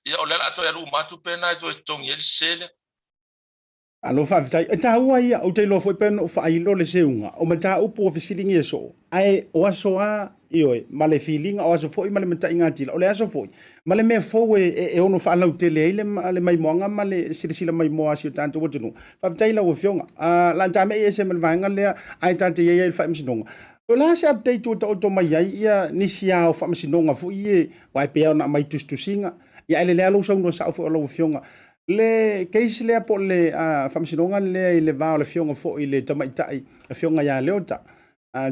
Ia o lea o le a toe alu uma atu tupe na e toe totogi ai le sese lea. Malo faafetai. E taua ia, ou te iloa foi pei ona ou faailo le seuga o mataupu ua fesiligia soo, ae o aso a, ioe, ma le filiga, o aso foi ma le mataigatila, o le aso foi ma le mea fou e, e, e ono faalautele ai le, le maimoaga ma le silasila maimoa a si o tatou atunuu. Faafetai i lau Afioga. Uh, la tame'i ese ma le vaega lea, ae ta te i ai ai le faamasinoga. O le a se update ua taoto mai ai ia nisi a o faamasinoga foi e, aua e pei ona aumai tusitusiga, ia ae lelei lava lou saunoa sao foi o lau Afioga. Le case lea po o le faamasinoga lea i le va o le afioga foi i le tamaitai afioga ia Leota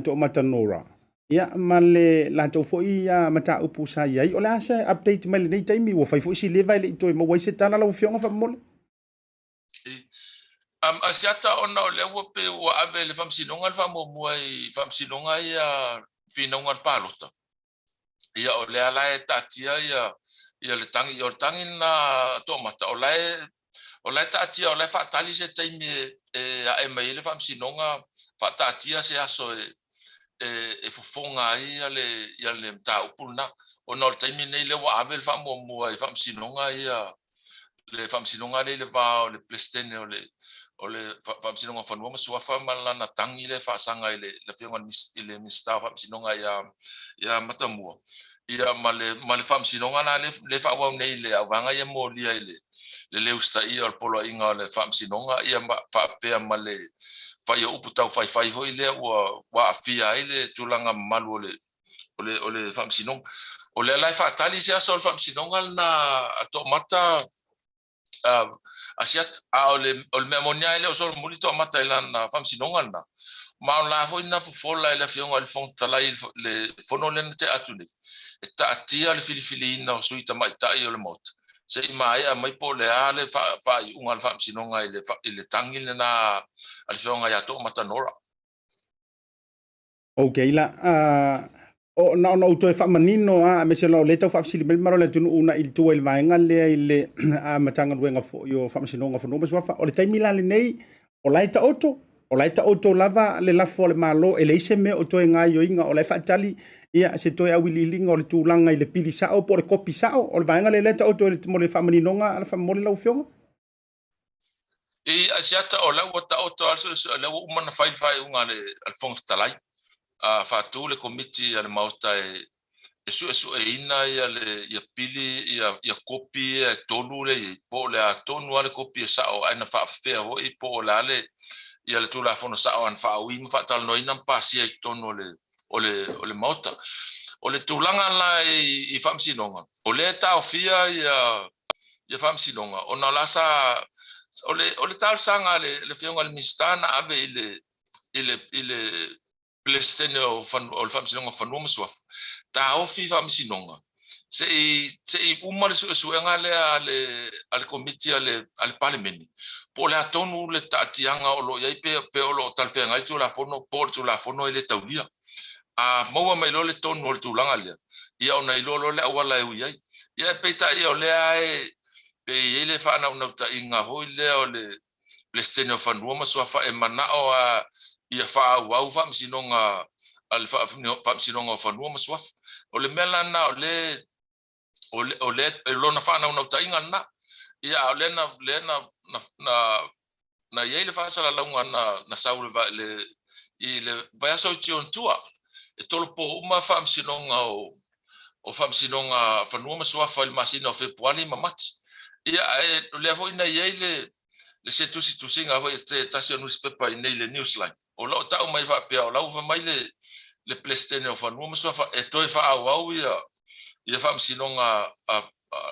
Toomata Nora ia ma le latou foi mataupu sa i ai. O le a se update mai lenei taimi? Ua fai foi si leva e le i toe maua ai se tala lau afioga faamolemole. Asiata ona o lea ua pei ua ave e le faamasinoga le faamuamua i faamasinoga ia finauga o le palota. Ia o lea la e taatia ia ia le tagi, ia o le tagi lena Toomata, o la e o la e taatia, o la e faatali se taimi e, e ae mai ai le faamasinoga, faataatia se aso e, e, e fofoga ai ia le, ia le mataupu lena. Ona o le taimi lenei lea ua ave le faamuamua i faamasinoga ia le faamasinoga lea i le va o le Peresetene o le o le Faamasinoga o Fanua ma Suafa ma lana tagi lea e faasaga i le Afioga i le Minisita o Faamasinoga ia ia Matamua ia ma le ma le faamasinoga la lea lea faaauau nei i le auvaega ia molia i le le le usitaia o le poloaiga o le faamasinoga ia ma faapea ma le fai o upu taufaifai foi lea ua ua aafia ai le tulaga mamalu o le o le, o le faamasinoga. O lea la e faatali se aso o le faamasinoga lena a Toomata Asiata, a o le, o le mea moni lava e le o solomuli Toomata i lana faamasinoga lena. Ma o la foi na fofola e le Afioga i le Fofoga Fetalai i le fono lea na tea atu nei, e taatia le filifiliina o sui tamaitai o le Maota, se i maea mai po o le a le faaiuga a le faamasinoga i le, i le tagi lena a le Afioga ia Toomata Nora. Ok la, o, na ona ou toe faamanino lava, aemaise o lea e tau faafesili mai le mamalu o le atunuu na i tua i le vaega lea i le Matagaluega foi o Faamasinoga o Fanua ma Suafa. O le taimi la lenei, o la e taoto, o la e taoto lava le lafo a le Malo, e leai se mea o toe gaoioiga, o la e faatali ia se toe auiliiliga o le tulaga i le pili sao po o le kopi sao o le vaega lea, lea e taoto mo le faamaninoga faamolemole lau Afioga. I Asiata o la ua taoto lava le suesuega, o lea ua uma ona fai le faaiuga a le Fofoga Fetalai, faatu le Komiti a le Maota e e suesueina ia le ia pili ia ia kopi ia e tolu lea e i ai, po o le a tonu lava le kopi e sao ae na faafefea foi po o le a le ia le Tulafono sao a na faaui ma faatalanoaina ma pasia i totonu o le o le o le Maota. O le tulaga la i i Faamasinoga, o lea e taofia ia ia Faamasinoga ona o la sa o le o le talosaga a le le Afioga i le Minisita na ave i le i le i le Peresetene o le Faamasinoga o Fanua ma Suafa, taofi faamasinoga se i se i uma le suesuega lea a le a le Komiti a le a le Palemene, po o le a tonu le taatiaga o lo o i ai pe pe o lo o talafeagai le Tulafono po o le Tulafono e le taulia. A maua mai loa le tonu o le tulaga lea, ia ona iloa loa le auala e ui ai. Ia peitai o lea e pe i ai le faanaunautaiga foi lea o le Peresetene o Fanua ma Suafa e manao a ia faaauau faamasinoga a le Faamasinoga o Fanua ma Suafa. O le mea la lena o le o le o le lona faanaunautaiga lena. Ia a o lea na lea na na na i ai le faasalalauga na na sau le le i le vaiaso i Tiontua e tolopo uma faamasinoga o o Faamasinoga Fanua ma Suafa i le masina o Fepuari ma Mati. Ia, ae o lea foi na i ai le, le se tusitusiga foi se tasi o nusipepa i nei le Newsline. O lo o tau mai faapea, o la ua fai mai le, le Peresetene o Fanua ma Suafa e toe faaauau ia, ia Faamasinoga a, a,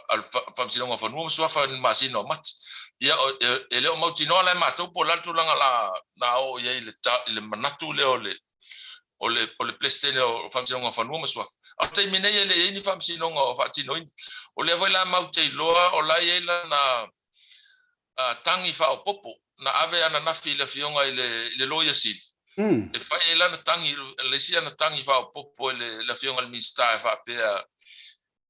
a Faamasinoga o Fanua ma Suafa i le masina o Mati. Ia, e, e le o mautinoa la e matou po o le a le tulaga la, na oo i ai i le, i le manatu lea o le, o le o le Peresetene o Faamasinoga o Fanua ma Suafa. A o le taimi nei e le i ai ni faamasinoga o faatinoina. O lea foi la matou te iloa o la e i ai lana tagi faaopoopo na ave ananafi i le Afioga i le i le Loia Sili e fai ai lana tagi, le isi ana tagi faaopoopo i le Afioga i le Minisita e faapea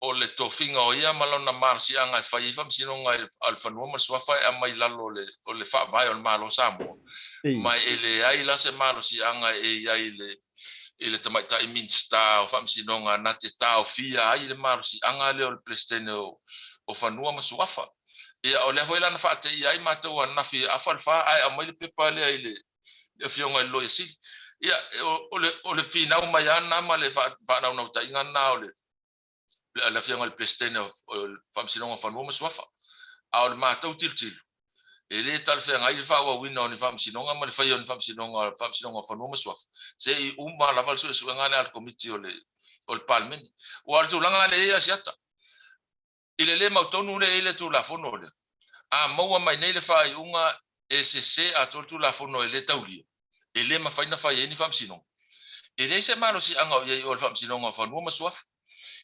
o le tofiga o ia ma lona malosiaga e fai ai faamasinoga a le fanua ma le suafa e aumai i lalo o le, o le faavae o le Malo o Samoa, ma e leai la se malosiaga e i ai i le, i le tamaitai Minisita o Faamasinoga na te taofia ai le malosiaga lea o le Peresetene o, o Fanua ma Suafa. Ia, o lea foi la na faateia ai matou ananafi e afa le fa ae aumai le pepa lea i le, le Afioga i le Loia Sili. Ia, o le, o le finau mai lava lena ma le faanaunautaiga lena o le, le Afioga i le Peresetene o le Faamasinoga o Fanua ma Suafa. A o le matou tilotilo, e le talafeagai le faaauauina o ni faamasinoga ma le faia o ni faamasinoga o le Faamasinoga o Fanua ma Suafa, se i uma lava le suesuega lea a le Komiti o le o le Palemene. Aua o le tulaga lea e i ai Asiata, I le le mautonu lea e i ai le Tulafono lea, a maua mai nei le faaiuga e sese atoa le Tulafono e le taulia, e le mafai ona fai ai ni faamasinoga. E leai se malosiaga o i ai i o le Faamasinoga o Fanua ma Suafa.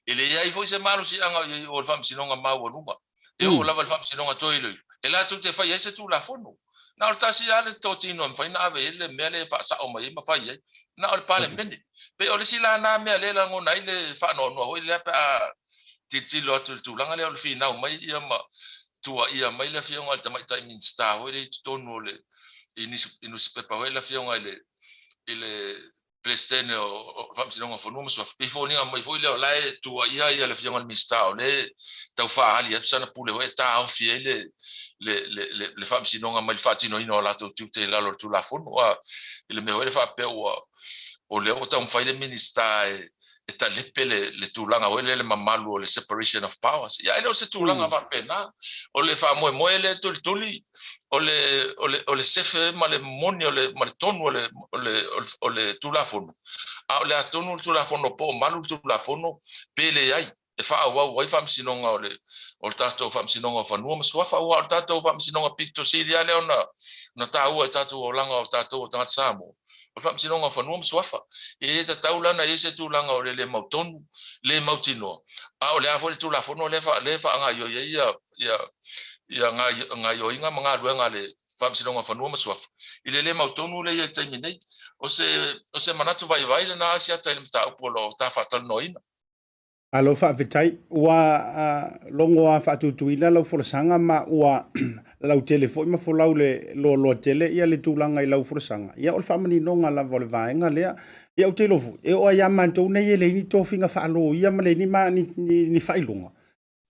E leai foi se malosiaga o i ai i o le Faamasinoga Maualuga. E oo lava i le Faamasinoga Toe Iloilo, e latou te faia ai se Tulafono. Na o le tasi lava le totino e mafai ona ave i ai le mea lea e faasao mai ai ma fai ai, na o le Palemene. Pei o le isi la na mea lea e lagona ai le faanoanoa foi lea pe a tilotilo atu i le tulaga lea o le finau mai ia ma tuuaia mai le Afioga i le Tamaitai Minisita foi lea i totonu o le i nusipepa foi le Afioga i le i le Peresetene o Faamasinoga o Fanua ma Suafa. Pei foliga mai foi lea o la e tuuaia ia le Afioga i le Minisita o lea e tau faaali atu sana pule foi e taofi ai le le le le faamasinoga mai le faatinoina o latou tiute i lalo o le Tulafono. A i le mea foi lea faapea ua o lea ua taumafai le Minisita e e talepe le, le tulaga foi lea le mamalu o le separation of powers. Ia, e le o se tulaga faapena. O le faamoemoe lea e tulituli, o le, o le, o le sefe ma le moni o le, ma le tonu o le, o le, o le, o le Tulafono. A o le a tonu le Tulafono po o malu le Tulafono pe leai e faaauau ai faamasinoga o le, o le tatou Faamasinoga o Fanua ma Suafa, aua o le tatou faamasinoga pito sili lava lea ona, ona taua i tatou olaga o tatou o tagata Samoa, o le Faamasinoga o Fanua ma Suafa. E le tatau la ona i ai se tulaga o le le mautonu, le mautinoa, a o le a foi le Tulafono lea e faagaoioi ai ia, ia, ia gaoioiga ma galuega a le Faamasinoga o Fanua ma Suafa, i le le mautonu lea e i ai i le taimi nei. O se, o se manatu vaivai lena Asiata i le mataupu o lo o ta faatalanoaina. Alo faafetai. Ua logo a faatutuila lau folasaga ma ua lautele foi ma folau le loaloa tele ia le tulaga i lau folasaga. Ia o le faamaninoga lava o le vaega lea. Ia ou te iloa foi, e oo lava ia matou nei e leai ni tofiga faaloia ma leai ni, ma, ni, ni, ni faailoga.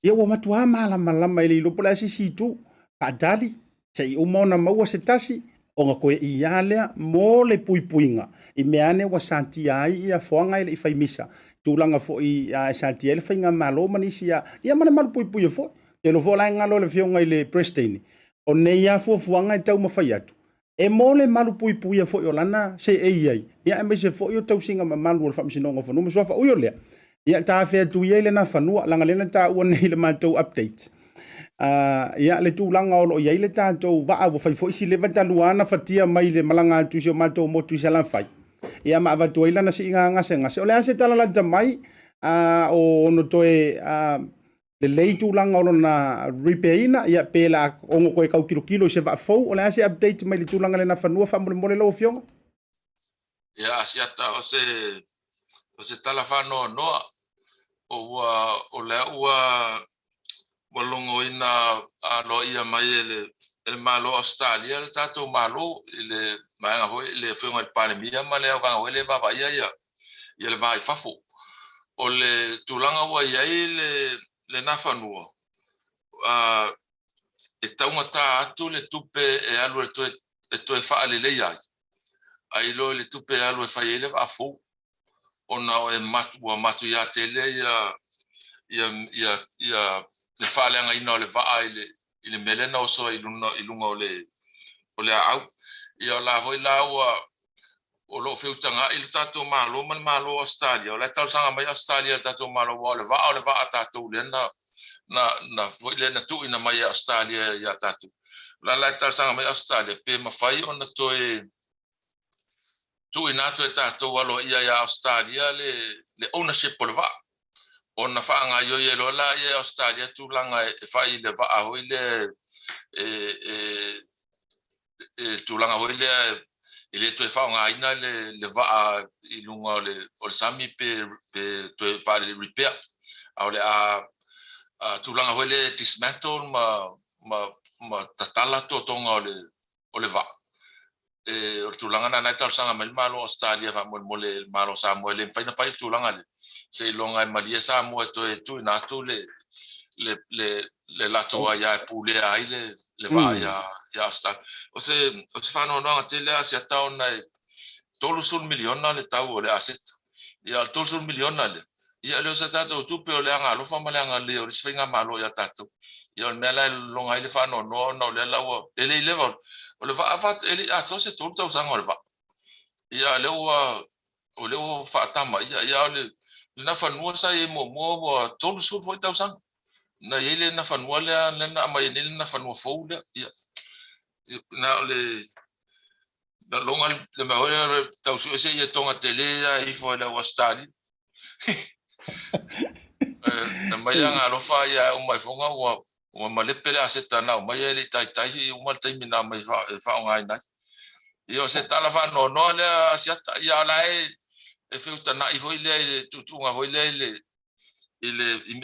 Ia ua matua malamalama e le iloa po o le a se isi itu. Faatali, se i uma ona maua se tasi, ona toe iā lea mo le puipuiga i mea ane ua satia ai ia foaga e le i fai misa. tulaga foi e satia ai le faigamalo ma nisi ia ma le malupuipuia foi. Ou te iloa foi o la e galo i le Afioga i le Peresetene, o nei lava fuafuaga e taumafai atu e mo le malupuipuia foi o lana seei ai, ia aemaise foi o tausiga mamalu o le Faamasinoga o Fanua ma Suafa. Ui o lea, ia ta afe atu ia i lena fanua, leaga lea na taua nei i le matou update. Ia le tulaga o lo o i ai le tatou vaa ua fai foi si leva talu lava ona fatia mai le malaga atu i si o matou motu i Salafai, ia ma avatu ai lana siiga gasegase. O le a se tala lata mai o ono toe lelei tulaga o lona repair-ina, ia pe la ono toe tau tilotilo i se vaa fou. O le a se update mai le tulaga lena fanua faamolemole lau Afioga? Ia Asiata, o se o se tala faanoanoa, ua o lea ua ua logoina aloaia mai e le e le Malo o Ausetalia le tatou Malo i le vaega foi le Afioga i le Palemia ma le vaega foi lea e vaavaaia ia ia le va i fafo. O le tulaga ua i ai le lena fanua, e taugata atu le tupe e alu e toe e toe faaleleia ai, ai loa i le tupe e alu e fai ai le vaa fou, ona e ua matuia tele ia ia ia ia le faaleagaina o le vaa i le i le mea lea na oso ai i luga i luga o le o le aau. Ia o la foi la ua o lo o feutaga'i le tatou Malo ma le Malo o Ausetalia. O la e talosaga mai Ausetalia i le tatou Malo aua o le vaa o le vaa a tatou lea na na na foi lea na tuuina mai e Ausetalia ia tatou. O la la e talosaga mai Ausetalia pe mafai ona toe tuuina atu e tatou aloaia ia Ausetalia le le ownership o le vaa ona faagaoioi ai loa lea e Ausetalia tulaga e fai i le vaa foi lea e e e tulaga foi lea e le toe faaaogaina le le vaa i luga o le o le sami pe pe toe faale repair a o le a tulaga foi lea e dismantle ma ma ma tatala totoga o le o le vaa. E, o le tulaga lena e talosaga mai le Malo o Ausetalia faamolemole i le Malo o Samoa e le mafai ona fai le tulaga lea seiloga e malie Samoa e toe tuuina atu le le le le latou aia e pulea ai le le vaa ia ia Ausetalia. O se o se faanoanoaga tele lava Asiata ona e $30 miliona le tau o le aseta. Ia o le $30 miliona lea, ia e le o se tatou tupe o le agaalofa ma le agalelei o le isi faigamalo ia tatou. Ia o le mea la e lologa ai le faanoanoa ona o lea la ua e le i leva o le vaa e le i atoa se 3 tausaga o le vaa. Ia lea ua o lea ua faatama ia ia o le lena fanua sa i ai muamua ua 30 foi tausaga. Na i ai lena fanua lea lea na aumai ai nei lena fanua fou lea. Ia na o le na loga le mea foi lea tau sue se ia tonga tele ia ifo i le au Ausetalia. Na mai le agaalofa ia uma ifoga ua ua malepe le aseta na aumai e le i taitai seia uma le taimi na aumai e faaaogaina ai. Ia o se tala faanoanoa lea Asiata, ia o la e e feutana'i foi lea i le tuutuuga foi lea i le i le i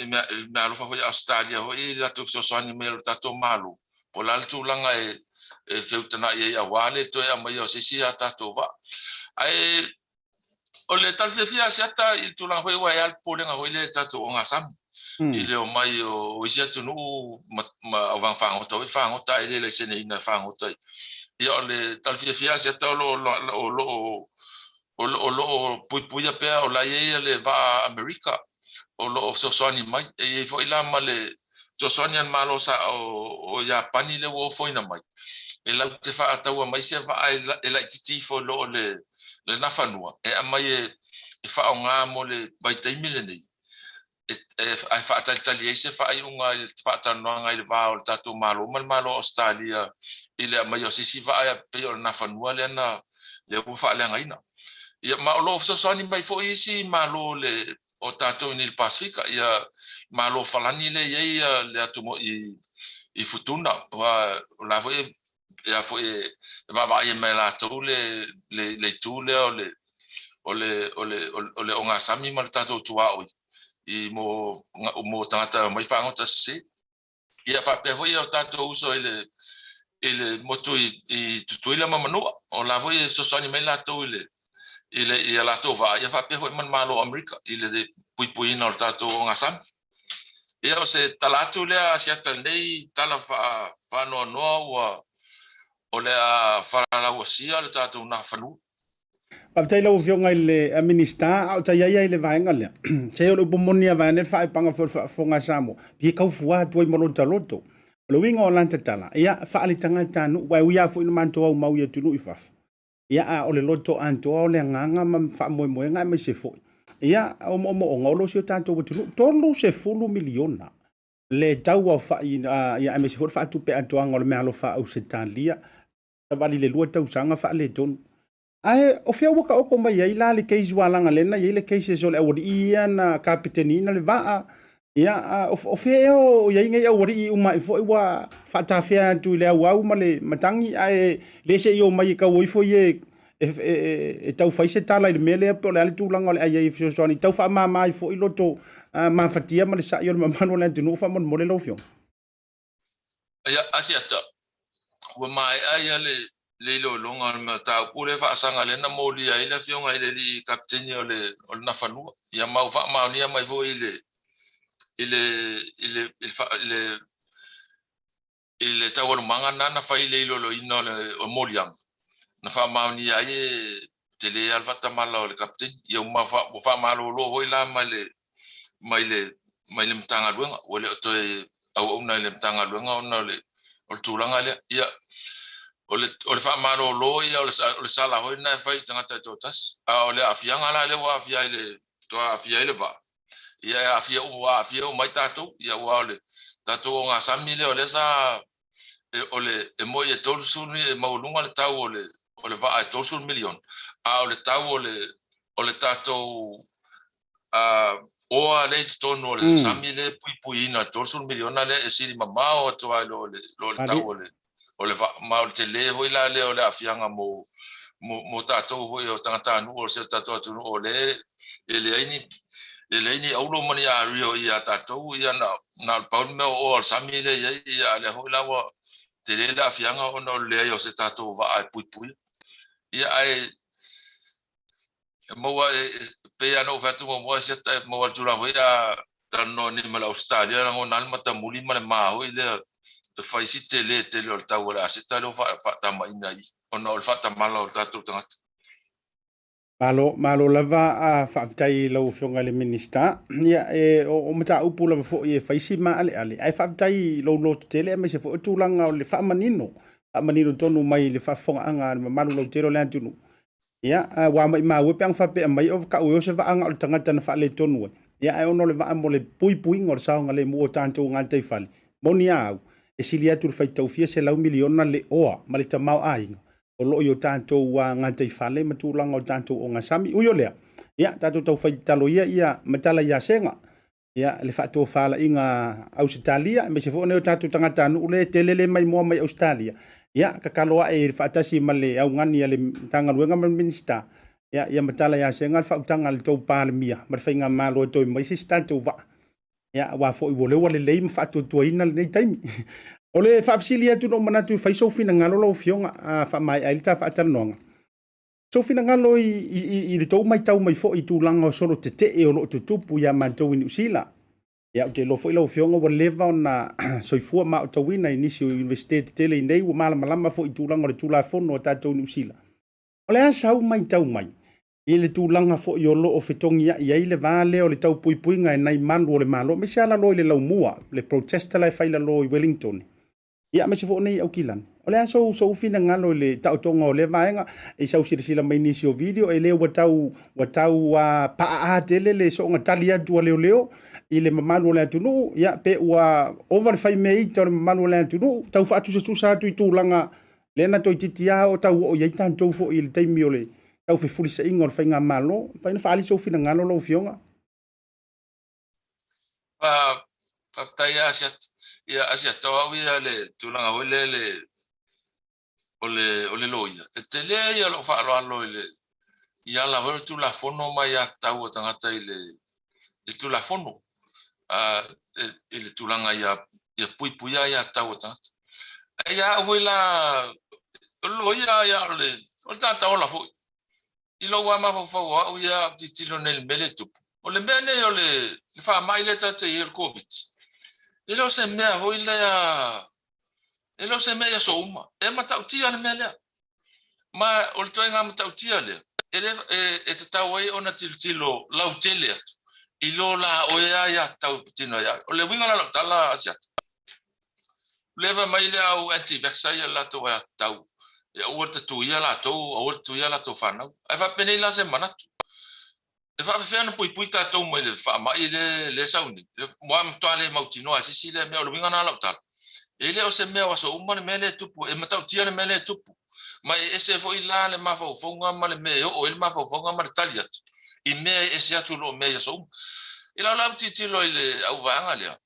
meaalofa foi a Ausetalia foi i le latou fesoasoani mai o le tatou Malo, po o le a le tulaga e e feutana'i ai aua le toe aumaia o se isi a tatou vaa. Ae o le tala fiafia Asiata i le tulaga foi aua e i ai lava le popolega foi lea i le tatou ogasami i le omai o isi atunuu ma auvaega fagota foi fagota ae le laiseneina e fagota ai. Ia o le tala fiafia Asiata o lo o lo o o lo o puipuia pea o la e i ai le vaa Amerika o lo o fesoasoani mai. E i ai foi la ma le fesoasoani a le Malo o Iapani lea ua ofoina mai, e latou te faataua mai se vaa e laitiiti ifo i lo o lena fanua e aumai e faaaoga mo le vaitaimi lenei ae faatalitali ai se faaiuga i le faatalanoaga i le va o le tatou Malo ma le Malo o Ausetalia i le aumaia o se isi vaa e pei o lena fanua lea na lea ua faaleagaina. Ia ma o lo o fesoasoani mai foi isi Malo le o tatou i nei i le Pasefika, ia Malo Falani lea e i ai le atu i Futuna, aua o la foi e foi e vaavaai mai e latou le le itu lea o le o le o le o le ogasami ma le tatou tuaoi i mo mo tagata e omai fagota sese. Ia faapea foi o tatou uso i le i le motu i Tutuila ma Manua, o la foi e fesoasoani mai latou i le i le i a latou vaa, ia faapea foi ma le Malo o Amerika i le puipuiina o le tatou ogasami. Ia o se tala atu lea Asiata i lenei tala faanoanoa ua o le a falalauasia le tatou nafanua. Faafetai lau Afioga i le Minisita, a o tai ai ai le vaega lea. Se o le upu moni a vaeane le faaipaga foi o le faafofoga a Samoa, pei e tau fua atu ai ma lota loto. O le uiga o lana tala, ia, faale-tagatanuu, aua e ui lava foi ina matou aumau i atunuu i fafo, ia, a o le loto atoa o le agaga ma faamoemoega aemaise foi, ia, o moomooga o lo o si o tatou atunuu, 30 miliona le tau aofai, ia, aemaise foi le faatupe atoaga o le meaalofa a Ausetalia, savali i le 2 tausaga faaletonu. Ae o fea ua taoto mai ai la le case ua alaga lea na i ai le cases o le aualii ia na kapeteniina le vaa, ia, o fea ea o i ai nei aualii uma ai foi ua faatafea atu i le auau ma le matagi ae le se i omai e tau o ifo ia e tau fai se tala i le mea lea po o le a le tulaga o le a i ai e fesoasoani tau faamama ai foi loto mafatia ma le sa'i o le mamalu o le atunuu faamolemole lau Afioga. Ia, Asiata, ua maea ia le le iloiloga o le mataupu lea faasaga lea na molia ai le afioga i le alii kapeteni o le o le Nafanua. Ia ma ua faamaonia mai foi i le i le i le i le i le taualumaga lena na fai i le iloiloina o le o moliaga na faamaonia ai e tele lava le faatamala o le kapeteni. Ia ua faamalolo foi la mai le mai le mai le Matagaluega, ua le o toe auauna i le Matagaluega ona o le o le tulaga lea. Ia, o le o le faamalolo ia o le o le sala foi lena e fai i tagata e toatasi. A o le aafiaga la lea ua aafia ai le toa aafia ai le vaa, ia e aafia ua aafia uma ai tatou. Ia aua o le tatou ogasami lea o lea sa e, o le e moi e 30 e maualuga le tau o le o le vaa e 30 miliona, a o le tau o le o le tatou oa lea i totonu o le sami lea e puipuiina i le 30 miliona lea e sili mamao atu lava i lo le tau o le vaa. Ma o le tele foi la lea o le aafiaga mo mo tatou foi o tagatanuu o si o tatou atunuu o lea e leai ni e leai ni auro ma ni ario ia tatou, ia na o le pau le mea o oa o le sami lea e i ai, ia a o lea foi la ua tele le aafiaga ona o le leai o se tatou vaa e puipuia. Ia ae e maua e pei lava ona ou fai atu muamua e e maua le tulaga foi a talanoa nei ma le Ausetalia lagona lava le matamuli ma le ma foi lea e fai si tele tele o le tau o le aseta lea ua faatamaina i ona o le faatamala o le tatou tagata. Malo, malo lava a faafetai i lau Afioga i le Minisita. Ia, e, o, o mataupu lava foi e fai si maaleale, ae faafetai i lou lototele aemaise foi o tulaga o le faamanino, faamanino tonu mai i le faafofogaaga a le mamalu lautele o le atunuu. Ia, a ua maimau e pe ana faapea mai o kau e o se vaanga o le tagata na faaletonu ai. Ia, ae ona o le vaa mo le puipuiga o le saogalemu o tatou gataifale, moni a au, e sili atu le faitau fia selau miliona le oa ma le tamaoaiga o lo o i o tatou gataifale ma tulaga o tatou ogasami. Ui o lea, ia, tatou taufai tatalo ia ia matala ia sega, ia, le faatofalaiga Ausetalia, aemaise foi o nai o tatou tagatanuu lea e tele le maimoa mai Ausetalia, ia, tatalo ae i le faatasi ma le augani a le Matagaluega ma le Minisita, ia, ia matala ia sega le faautaga a le tou Palemia ma le Faigamalo e toe mai se isi tatou vaa. Ia, aua foi ua lea ua lelei ma faatuatuaina lenei taimi. O le faafesili atu na ou manatu e fai sou finagalo lau Afioga, a faamaea ai le ta faatalanoaga. Sou finagalo i, i, i le tou matau mai foi i tulaga o solo tetee o lo o tutupu ia matou i Niu Sila. Ia, ou te iloa foi lau Afioga ua leva ona soifua ma aotauina i nisi o Iunivesite tetele i nei, ua malamalama foi i tulaga o le Tulafono a tatou i Niu Sila. O le a sau matau mai i le tulaga foi o lo o fetogiai ai le va lea o le taupuipuiga e nai malu o le Malo, aemaise lava lalo i le laumua, le protest la e fai i lalo i Wellington. Ia, aemaise foi o nei Aukilani. O le a sou, sou finagalo i le taotoga o lea vaega, i sau silasila mai nisi o video, e le ua tau, ua tau uh, paaa tele le soonga tali atu a leoleo i le mamalu o le atunuu, ia, pe ua ova le faimea ita o le mamalu o le atunuu, tau faatusatusa atu i tulaga lea na toeitiiti lava o tau oo i ai tatou foi i le taimi o le tau fefulisaiga o le faigamalo. Mafai ona faaali sou finagalo lau Afioga? Faafetai lava Asiata. Ia Asiata, o au ia le tulaga foi lea le o le o le loia. E tele ia lou faaaloalo i le i ala foi o le Tulafono ma aiatatau a tagata i le i le Tulafono i le tulaga ia ia puipuia aiatatau a tagata. Ae ia au foi la o le loia ia o le o le tagata ola foi. I lou lava mafaufau o au ia a ou tilotilo nei i le mea lea e tupu, o le mea nei o le faamai lea tatou te i ai o le Koviti, e le o se mea foi lea, e le o se mea i aso uma. E matautia le mea lea. Ma o le ituaiga matautia lea, E le e tatau ai ona tilotilo lautele atu i lo la oe a aiatatau e patino ai au. O le uiga la o lau tala Asiata, lea fai mai le au anti-vaxxer ia le latou aiatatau e aua le tatuia latou, aua le tatuia latou fanau. Ae faapenei la se manatu, e faafefea ona puipui tatou mai le faamai lea e sau nei? Ua matua le mautinoa e se isi lea mea. O le uiga lena o lau tala, e le o se mea o aso uma le mea lea e tupu, e matautia le mea lea e tupu. Ma e ese foi la le mafaufauga ma le mea e oo ai le mafaufauga ma le tali atu i mea e ese atu i lo mea i aso uma. I lau la tilotilo i le auvaega lea,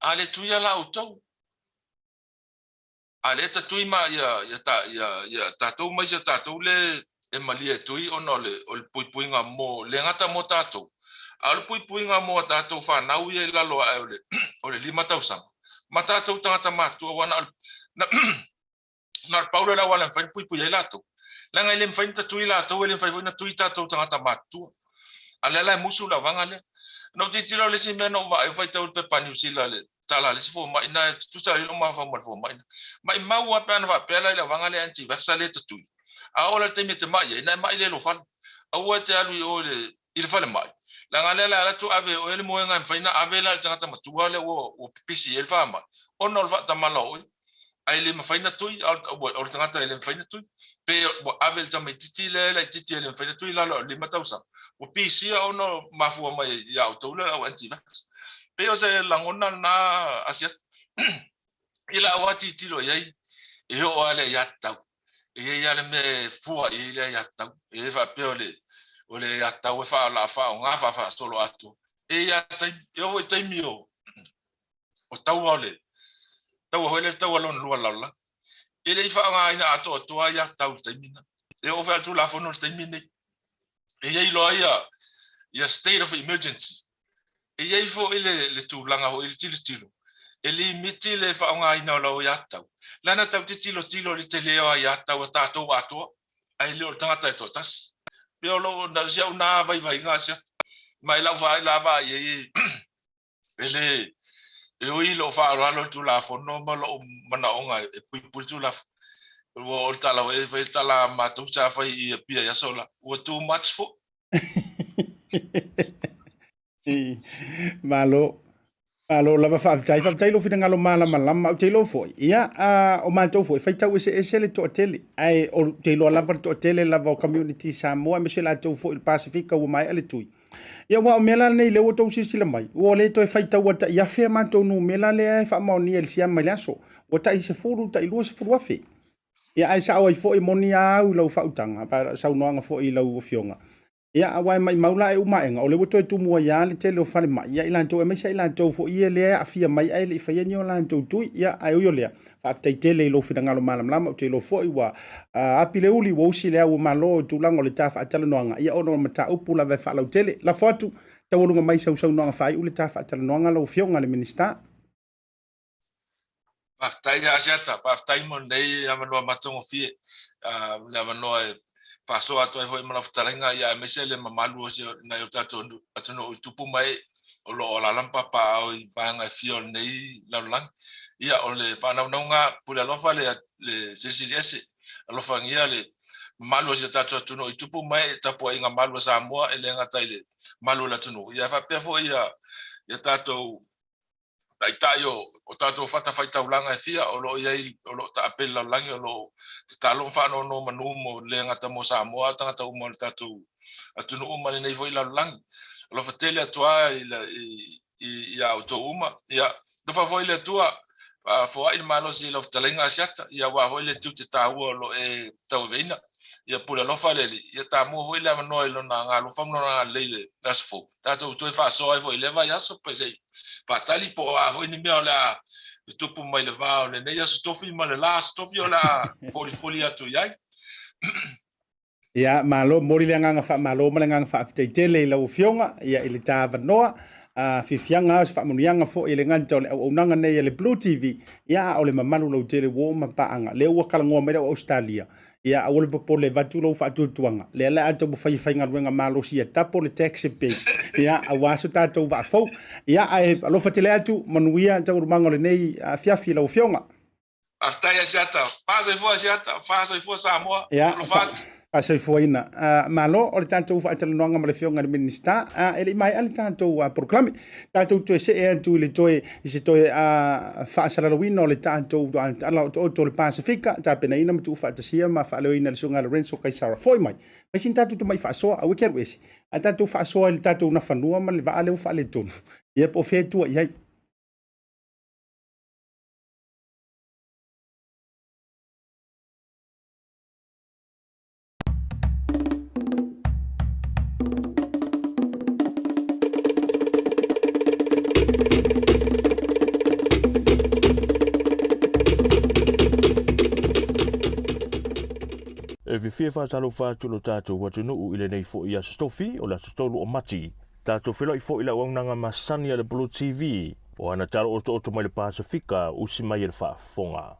a le tuia la outou, a le tatui ma ia, ia, ta, ia, ia tatou ma isi tatou le e malie e tui ona o le, o le puipuiga mo, le gata mo tatou, a o le puipuiga mo a tatou fanau ia i lalo ae o le, o le 5 tausaga, ma tatou tagata matutua, aua na o le, na, na o le pau lea o le auala e mafai ona puipui ai latou. Leaga e le mafai ona tatui latou, e le mafai foi ona tui tatou tagata matutua. A lea la e musu le auvaga lea. Na ou tilotilo i le isi mea na ou vaai, faitau i le pepa a Niu Sila i le tala a le isi fomai, na e tutusa ai lou mafaufau ma le fomai. Maimau lava pe ana faapea la i le auvaga lea anti-vaxxer lea e tatui. A oo la i le taimi e te mai ai, na e mai lea i lou fale. Aua e te alu i o i le falemai, leaga lea o le a alu atu ave e oe le moega e mafai ona ave la i le tagata matua lea ua pipisi ai le faamai, ona o le faatamala o oe. Ae le mafai ona tui, o le tagata e le mafai ona tui. Pe ua ave i le tamaitiiti lea e laitiiti e le mafai ona tui i lalo o le 5 tausaga, ua pisia ona mafua mai ia outou le au anti-vax. Pei o se lagona lena Asiata i lau lava tilotilo i ai, e oo lava i le aiatatau. E i ai lava le mea e fua i ai le aiatatau. E le faapea o le o le aiatatau e faaoga faafaasoloatoa. E i ai lava taimi, e oo foi i taimi o o taua o le taua foi lea taua lona lua lalolagi. E le i faaaogaina atoatoa aiatatau i le taimi lena. E oo foi lava le Tulafono i le taimi lenei, e i ai loa ia, ia state of emergency. E i ai foi le, le tulaga foi i le tilotilo, e limiti le faaaogaina o lau aiatatau. Leaga tatou te tilotilo i le tele o aiatatau a tatou atoa, ae le o le tagata e toatasi. Pei o lou, na o si au na vaivaiga Asiata, ma i lau vaai i ai, E le, e ui i lou faaaloalo i le Tulafono ma lou manaoga e puipui le Tulafono, ua o le tala foi e fai le tala a matou sa fai i Apia i aso la, ua too much foi. Malo. Malo lava faafetai. Faafetai lou finagalo malamalama. Ou te iloa foi, ia, o matou foi, faitau eseese le toatele. Ae ou te iloa lava le toatele lava o community Samoa, aemaise latou foi i le Pasefika ua maea le tui. Ia aua o mea la nei lea ua outou silasila mai, ua le toe faitaua tai afe a matou numera lea e faamaonia i le siama i le aso. Ua tai 10, tai 20 afe. Ia ae sao ai foi, e moni a au i lau faautaga, saunoaga foi i lau afioga. Ia aua e maimau la e uma aega, o lea ua toe tumu ai lava le tele o falemai, ia i latou, aemaise i latou foi ia lea e aafia mai ae le i faia ni o latou tui. Ia ae ui o lea, faafetai tele i lou finagalo malamalama, ou te iloa foi ua api le uli, ua usi le au o Malo i tulaga o le ta faatalanoaga, ia ona o mataupu lava e faalautele. Lafo atu, taualuga mai sau saunoaga faaiu le ta faatalanoaga lau Afioga i le Minisita. Faafetai ia Asiata, faafetai mo lenei avanoa matagofie, le avanoa e faasoa atu ai foi ma lau fetalaiga, ia aemaise le mamalu o si nai o tatou atunuu i tupu ma ee o lo o alaala ma papaaao i vaega e fia o lenei lalolagi. Ia, o le faanaunauga pule alofa le, le Silisili Ese, alofagia le mamalu o si o tatou atunuu i tupu ma ee, tapuaiga malu a Samoa e le gata i le malu o le atunuu, ia faapea foi ia, ia tatou taitai o tatou fatafaitaulaga e fia o lo o i ai, o lo o taape i le lalolagi, o lo o tatalo ma faanonomanu mo le gata mo Samoa, a o tagata uma o le tatou atunuu ma lenei foi lalolagi. Alofa tele atu lava ia outou uma. Ia, alofa foi le Atua, faafoai le malosi i lau fetalaiga Asiata, ia aua foi le tiute taua o lo o e tauaveina. Ia pule alofa le Alii, ia tamua foi le avanoa i Lona agaalofa ma Lona agalelei i le aso fou. Tatou toe faasoa ai foi i lea vaiaso, pe se i faatali po o a foi ni mea o le a tupu mai le va o lenei aso tofi ma le la aso tofi o le a folifoli atu i ai. Ia, malo, momoli le agaga faamalo ma le agaga faafetai tele i lau Afioga, ia, i le ta avanoa. A fiafiaga o se faamanuiaga foi e le gata o le auaunaga nei a le Blue TV, ia, a o le mamalu lautele ua oo ma paaga. Lea ua talanoa mai le au Ausetalia, ia, aua le popole, avatu lou faatuatuaga. Lea la a taumafai e faigaluega malosi ia tapo le tax e pay, ia, aua so tatou vaa fou. Ia, ae alofa tele atu, manuia taualumaga o lenei afiafi i lau Afioga. Faafetai Asiata. Fa soifua Asiata, fa soifua Samoa. Ia, alofa atu. Faasoifuaina. Malo o le tatou faatalanoaga ma le Afioga i le Minisita, e le i maea le tatou polokalame. Tatou toe see atu i le toe i se toe faasalalauina o le tatou tala otooto o le Pasefika, tapenaina ma tuufaatasia ma faaleoina e le Susuga ia Lorenzo Kaisara. Foi mai, fai sina tatou tamai faasoa, aua e te alu ese, ae tatou faasoa i le tatou Nafanua ma le vaa lea ua faaletonu, ia po o fea e tua i ai. E fiafia faatalofa atu lo tatou atunuu i lenei foi aso Tofi, o le aso 3 o Mati. Tatou feiloai foi i le auaunaga masani a le Blue TV, o ana tala otooto mai le Pasefika, usi mai e le faafofoga.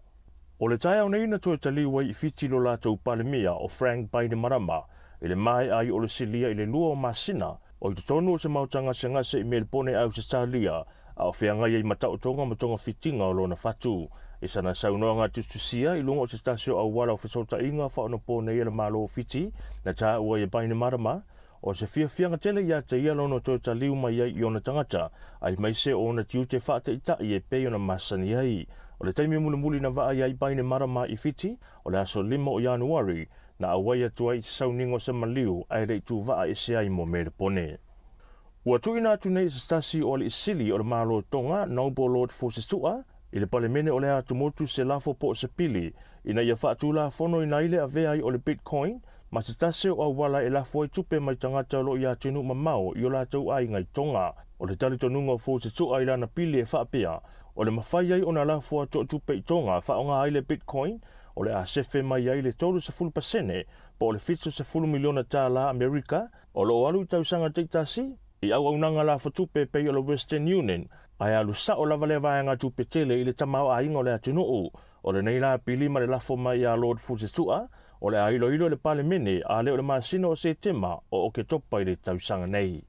O le taeao nei na toe taliu ai i Fiti lo latou Palemia o Frank Bainimarama i le maea ai o le silia i le 2 o masina o i totonu o se maota gasegase i Melebone, Ausetalia, a o feagai ai ma taotoga ma togafitiga o lona fatu. I sana saunoaga tusitusia i luga o se tasi o auala o fesootaiga faaonaponei a le Malo o Fiti, na taua ai e Bainimarama, o se fiafiaga tele ia te ia lona toe taliu mai ai i ona tagata, aemaise o ona tiute faataitai e pei ona masani ai. O le taimi mulimuli na vaai ai Bainimarama i Fiti, o le aso 5 o Ianuari, na auai atu ai i se sauniga o se maliu ae le i tuvaa ese ai mo Melebone. Ua tuuina atu nei i se tasi o alii sili o le Malo Tonga, Noble Lord Fusitu'a, i le Palemene o le Atumotu se lafo po o se pili ina ia faatulafonoina ai le avea ai o le Bitcoin ma se tasi o auala e lafo ai tupe mai tagata o lo o i atunuu mamao i o latou aiga i Tonga. O le talitonuga o Fusitu'a i lana pili e faapea, o le mafai ai ona lafo atu o tupe i Tonga faaaoga ai le Bitcoin, o le a sefe mai ai le 30% po o le $70 miliona tālā Amerika o lo o alu i tausaga taitasi i auaunaga lafo tupe pei o le Western Union, ae alu sao lava lea vaega tupe tele i le tamaoaiga o le atunuu. O lenei la pili ma le lafo mai ia Lord Fusitu'a, o le a iloilo i le Palemene a le o le masina o Setema o Oketopa i le tausaga nei.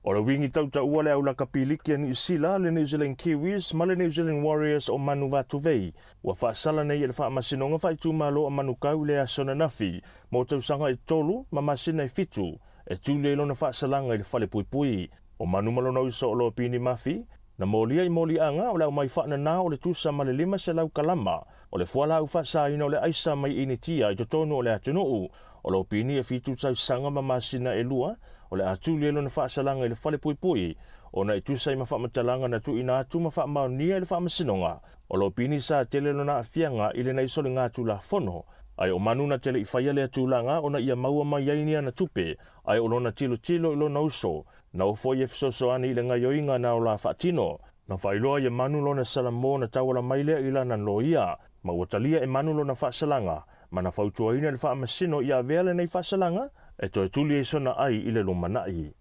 O le wingi tautaua le aulaka piliki a Niu Sila, le New Zealand Kiwis ma le New Zealand Warriors o Manu Vatuvei, ua faasala nei e le Faamasinoga Faaitumalo a Manukau i le aso ananafi mo tausaga e 3 ma masina e 7 e tuli ai lona faasalaga i le falepuipui. O Manu ma lona uso o Lopini Mafi, na molia i moliaga o le aumai faananā o le tusa ma le 500 kalama o le fualaau faasaina o le aisa mai Initia i totonu o le atunuu. O Lopini e 7 tausaga ma masina e 2, o le a tuli ai lona faasalaga i le falepuipui ona e tusa ai ma faamatalaga na tuuina atu ma faamaonia i le Faamasinoga. O Lopini sa tele lona aafiaga i lenei soliga tulafono, ae o Manu na tele i faia lea tulaga ona ia maua mai ai ni ana tupe, ae o lona tilotilo i lona uso, na ofo ai e fesoasoani i le gaioiga na o la faatino. Na faailoa ia Manu lona salamo na tauala mai lea i lana loia, ma ua talia e Manu lona faasalaga, ma na fautuaina le Faamasino ia avea lenei faasalaga e toe tuli ai sona ai i le lumanai.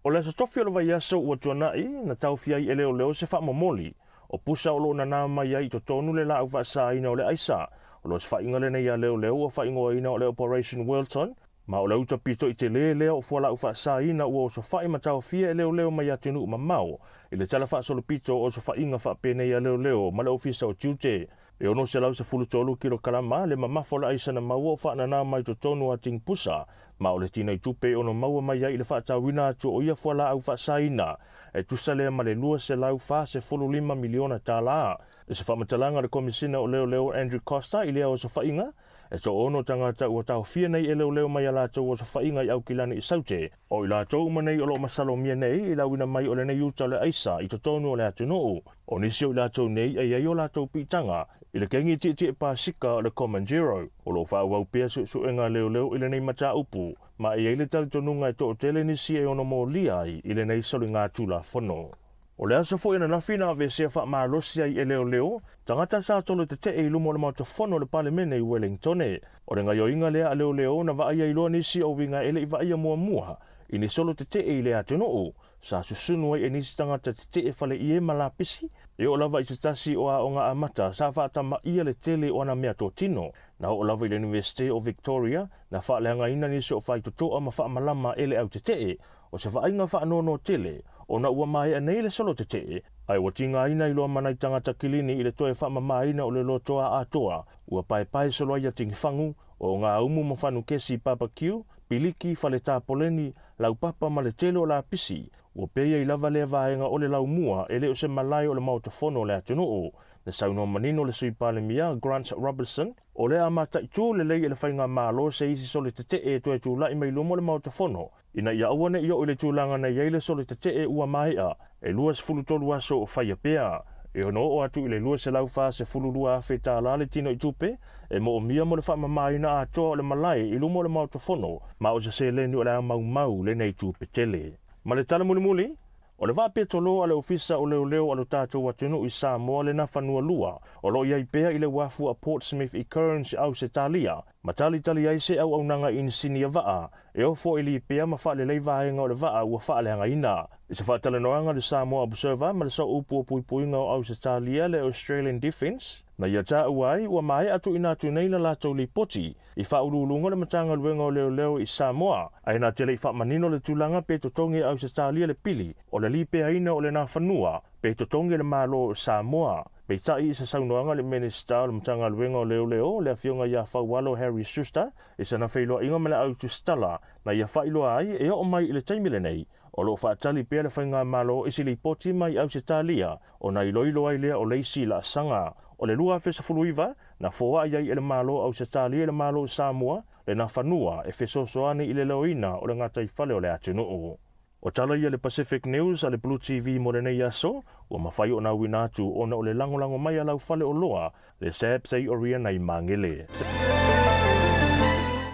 O le aso Tofi o le vaiaso ua tuanai, na taofia ai e leoleo se faamomoli o pusa o lo o nanā mai ai i totonu le laau faasāina o le aisa. O le osofaiga lenei a leoleo ua faaigoaina o le Operation Wilton, ma o le uta pito i telē lea o fualaau faasāina ua osofai ma taofia e leoleo mai atunuu mamao i le tala faasolopito o osofaiga faapenei a leoleo ma le Ofisa o Tiute. E 613 kilokalama le mamafa o le aisa na maua o faananā mai totonu a Tingpusa, ma o le tinei tupe e ono maua mai ai i le faatauina atu o ia fualaau faasaina e tusa lea ma le $245 miliona tālā. I se faamatalaga a le Komisina o Leoleo Andrew Costa i lea osofaiga, e toaono tagata ua taofia nei e leoleo mai a latou osofaiga i Aukilani i Saute. O i latou uma nei o lo o masalomia nei i le auina mai o lenei uta o le aisa i totonu o le atunuu. O nisi o i latou nei e i ai o latou piitaga i le kengi tietie pasika o le Comanjero. O lo o faaauau pea suesuega a leoleo i lenei mataupu, ma e i ai le talitonuga e toatele nisi e ono molia ai i lenei soliga tulafono. O le aso foi ananafi na aveesea faamalosi ai e leoleo tagata sa tolo tetee i luma o le Maota Fono o le Palemene i Wellingtone. O le gaioiga lea a leoleo na vaaia ai loa nisi o uiga e le i vaaia muamua i ni solo tetee i le atunuu, sa susunu ai e nisi tagata tetee faleie ma lapisi, e oo lava i se tasi o aoga amata sa faatamaia le tele o ana meatotino. Na oo lava i le Iunivesite o Victoria, na faaleagaina nisi o faitotoa ma faamalama e le au tetee. O se vaaiga faanoanoa tele, ona ua maea nei le solo tetee, ae ua tigaina ai loa ma nai tagata kilini i le toe faamamaina o le lotoa atoa, ua paepae solo ai ia Tingifagu. O ogāumu ma fanukesi barbecue, piliki, fale tapoleni, laupapa ma le tele o lapisi, ua pei ai lava lea vaega o le laumua e le o se malae o le Maota Fono o le atunuu. Na saunoa manino le Sui Palemia Grant Robertson, o le a mataitu lelei e le faigamalo se isi sole tetee e toe tulai mai luma o le Maota Fono, ina ia aua ne i oo i le tulaga na i ai le sole tetee ua maea e 23 aso o faia pea. E ono oo atu i le $242,000 tala le tinoitupe e moomia mo le faamamaina atoa o le malae i luma o le Maota Fono, ma o se seleni o le a maumau lenei tupe tele. Ma le tala mulimuli, o le vaa petolo a le Ofisa o Leoleo a lo tatou atunuu i Samoa le Nafanua 2, o lo o i ai pea i le uafu a Portsmouth i Cairns i Ausetalia, ma talitali ai se auaunaga inisinia vaa e ofo e lipea ma faalelei vaega o le vaa ua faaleagaina. I se faatalanoaga a le Samoa Observer ma le Sooupu o Puipuiga o Ausetalia le Australian Defence, na ia taua ai ua maea tuuina atu nei la latou lipoti i faauluuluga o le Matagaluega o Leoleo i Samoa, ae na te le i faamanino le tulaga pe totogi e Ausetalia le pili o le lipeaina o le Nafanua pe totogi e le Malo o Samoa. Peitai i se saunoaga a le Minisita o le Matagaluega o Leoleo, le Afioga ia Faualo Harry Schuster, i sana feiloaiga ma le autusitala na ia faailoa ai e oo mai i le taimi lenei, o lo o faatali pea le faigamalo i se lipoti mai Ausetalia ona iloilo ai lea o le isi laasaga. O le 2019, na foai ai e le Malo o Ausetalia i le Malo o Samoa le Nafanua e fesoasoani i le leoina o le gataifale o le atunuu. O tala ia le Pacific News a le Blue TV mo lenei aso, ua mafai ona auina atu ona o le lagolago mai a lau faleoloa, le SABS Oriana i Magele.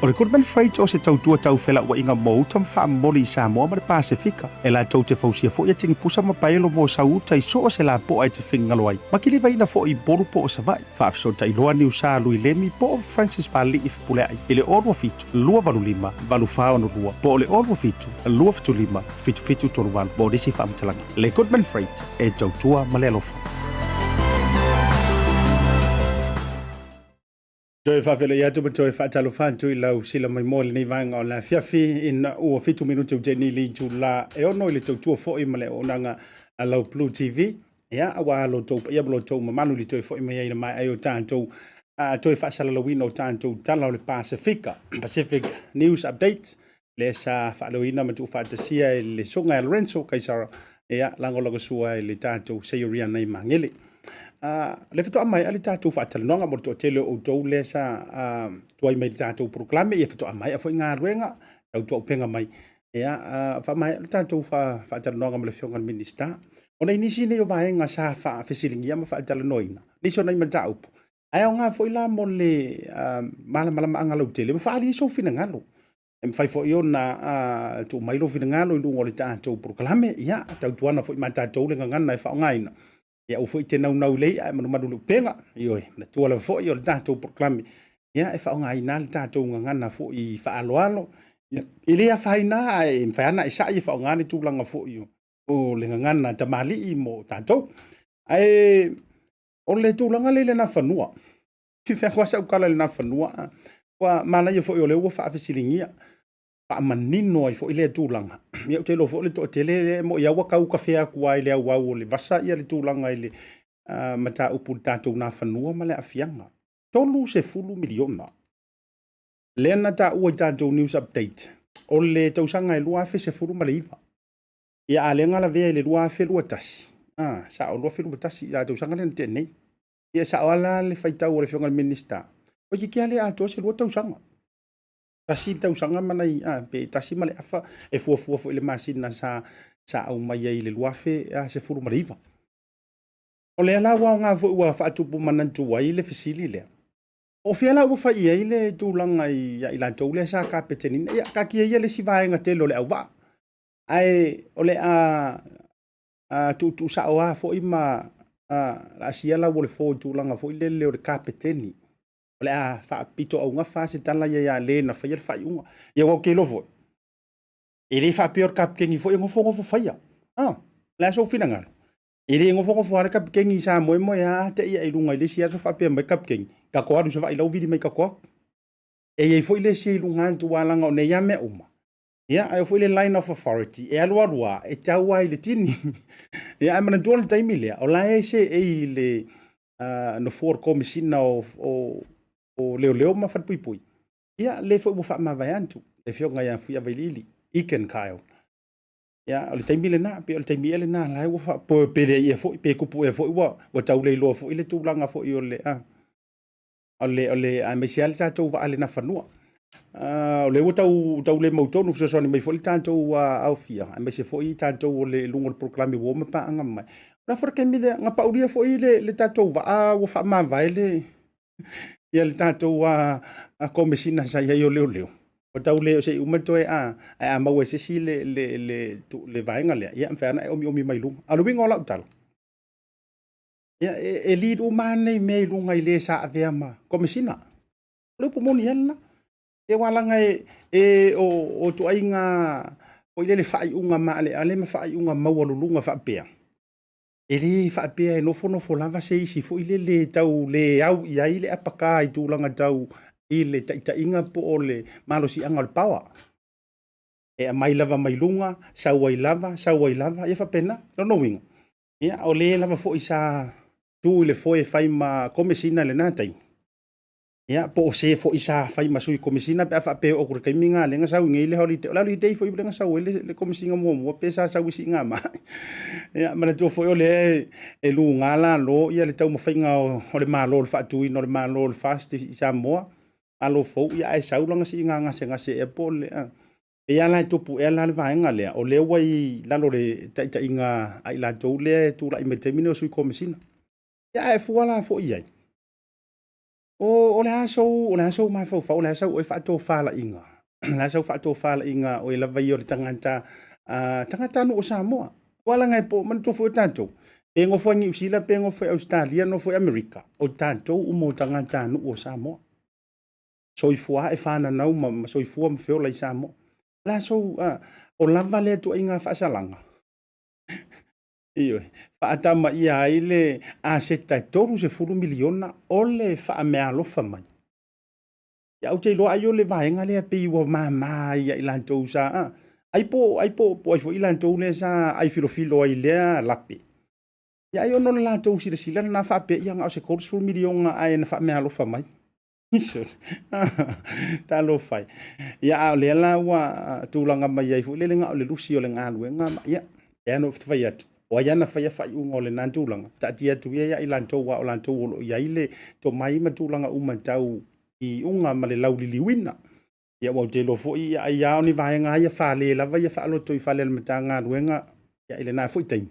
O le Goodman Freight o se tautua tau felauaiga mo uta ma faamomoli i Samoa ma le Pasefika. E latou te fausia foi atigipusa ma paelo mo sau uta i so o se lapoa e te finagalo ai, ma kilivaina foi i Upolu po o Savaii. Faafesootai loa Niusa Lui Lemi po o Francis Pali'i Fepuleai i le 027 285 8462 po o le 027 275 7738 mo nisi faamatalaga. Le Goodman Freight e tautua ma le alofa. Toe faafeiloai atu ma toe faatalofa atu i lau sila mai mo lenei vaega o le afiafi ina ua 7 minute ua tea nei le itula e 6 i le tautua foi ma le auaunaga a lau Blue TV. Ia, aua lo outou paia ma lo outou mamalu i le toe foi mai ai i le maea ai o tatou toe faasalalauina o tatou tala o le Pasefika, Pacific News Update, lea sa faaleoina ma tuufaatasia e le susuga ia Lorenzo Kaisara, ia, lagolagosua e le tatou Seioria nei Magele. Le faatoa maea le tatou faatalanoaga mo le toatele o outou lea sa tuai mai le tatou polokalame, ia faatoa maea foi galuega tautuaupega mai. Ia, faamaea le tatou faatalanoaga ma le Afioga i le Minisita. Ona i nisi nei o vaega sa faafesiligia ma faatalanoaina, nisi o nai mataupu, ae aoga foi la mo le malamalamaaga lautele ma faaali ai sou finagalo. E mafai foi ona tuu mai lou finagalo i luga o le tatou polokalame, ia, tautuana foi ma tatou le gagana e faaaogaina. Ia, aua foi e te naunau i le i'a e manumanu i le upega. Ioe, manatua lava foi o le tatou polokalame, ia, e faaaogaina le tatou gagana foi faaaloalo. Ia, e le afaina, ae mafai lava ona e sa'i e faaaoga le tulaga foi o le gagana tamalii mo tatou. Ae o le tulaga lea i le Nafanua, fia lava sau tala i le Nafanua, ua manaia foi o lea ua faafesiligia faamanino ai foi lea tulaga. Ia ou te iloa foi o le toatele lea e moni lava ua tau kafea atu lava i le auau o le vasa ia le tulaga i le mataupu i le tatou Nafanua ma le aafiaga. $30 miliona lea na taua i tatou news update o le tausaga e 2019. Ia a o lea na lavea i le 2021, sao 2021 ia tausaga lea na tea nei. Ia sao lava la le faitau a le Afioga i le Minisita, toeitiiti lava le atoa se 2 tausaga. Tasi le tausaga ma nai, pe tasi ma le afa e fuafua foi i le masina sa aumai ai i le 2019. O lea la ua aoga foi ua faatupu manatu ai le fesili lea. O fea la ua fai i ai le tulaga ia i latou lea sa kapetenina? Ia, taatia ia le isi vaega tele o le auvaa. Ae o le a tuutuusao lava foi ma laasia lau o le fo i tulaga foi lele o le kapeteni. O le a faapito augafa se tala ia ia le na faia le faaiuga. Ia aua ou te iloa foi, e le faapea o le kapeteni foi e nofonofo faia. O le a sou finagalo? E le nofonofo lava le kapeteni sa moemoe lava te i i luga i le isi aso faapea mai le kapeteni, tatou alu i Savaii la ua vili mai tatou atu. E i ai foi le isi i luga atu aua leaga o nei lava mea uma. Ia, ae foi le line of authority, e alu alu lava, e tau lava i le tini. Ia, ae manatua le taimi lea, o la e seei i le nofoa o le Komesina o Leoleo ma Falepuipui. Ia, lea foi ua faamavae atu le afioga ia Fuiavailiili, Ethan Kyle. Ia, o le taimi lena, pe o le taimi ea lena la ua pe leai ea foi, pe tupu ea foi ua tau le iloa foi le tulaga foi o le, aemaise lava le tatou vaa i le Nafanua. O lea ua tau le mautonu fesoasoani mai foi le tatou aofia, aemaise foi tatou o le luga o le polokalame ua o ma paaga mai. O le a foi le taimi lea, na paulia foi le tatou vaa ua faamavae le, ia le tatou komesina sa i ai o leoleo. Ua tau le o se i uma toe ae a maua e se isi le vaega lea, ia mafai lava ona e omiomi mai luga. A o le uiga o lau tala, ia, e lead uma lava nei mea i luga i le sa avea ma komesina. O le upu moni lava lena. Ia aua leaga o ituaiga foi lele faaiuga maaleale ma faaiuga maualuluga faapea, e le faapea e nofonofo lava se isi foi lele e tau le au i ai le apaka i tulaga tau i le taitaiga po o le malosiaga o le power. E aumai lava mai luga, sau ai lava, sau ai lava, ia faapena. Lona uiga, ia, o le lava foi sa tu i le foe e fai ma komesina i lena taimi, ia, po o se foi sa fai ma sui komesina pe a faapea oo atu i le taimi lena lea na sau i nei le holiday. O le holiday foi lea na sau ai le komesina muamua pe sa sau i siiga mai. Ia, manatua foi o lea e luga lalo ia le taumafaiga o le Malo, le faatuina o le Malo o le FAST i Samoa, Malo fou, ia ae sau lana siiga gasegase ea po o le E ala e tupu ea la le vaega lea, o lea ua i lalo o le taitaiga a i latou lea e tulai mai le taimi lenei o sui komesina. Ia ae fua la foi i ai. O le a sou mafaufau, o le a sau oe faatofalaiga, o le a sau faatofalaiga o e lava ia o le tagata, tagatanuu o Samoa. Aua leaga e po, manatua foi o tatou, pe nofo ai Niu Sila, pe nofo ai Ausetalia, nofo ai Amerika, o tatou uma o tagatanuu o Samoa. Soifua e fananau ma soifua ma feola i Samoa. O le a sou, o lava lea ituaiga faasalaga. Ioe, faatamaia ai le aseta e 30 miliona o le faameaalofa mai. Ia, ou te iloa ai o le vaega lea pei ua mama ai ia i latou sa, ai po ai po po ai foi i latou lea sa ai filofilo ai lea lape. Ia ai ono le latou silasila lena faapea, ia na o se 30 miliona ae na faameaalofa mai. Talofa e. Ia a o lea la ua tulaga mai ai foi lele na o le lusi o le galuega ma, ia, e ano fai atu. O ai ana faia faaiuga o lena tulaga, taatia atu ia ia i latou aua o latou o lo o i ai le tomai ma tulaga uma tau i iuga ma le lauliliuina. Ia ua ou te iloa foi ia ai lava o ni vaega ia fale lava ia faaloto i fale o le Matagaluega ia i lena foi taimi,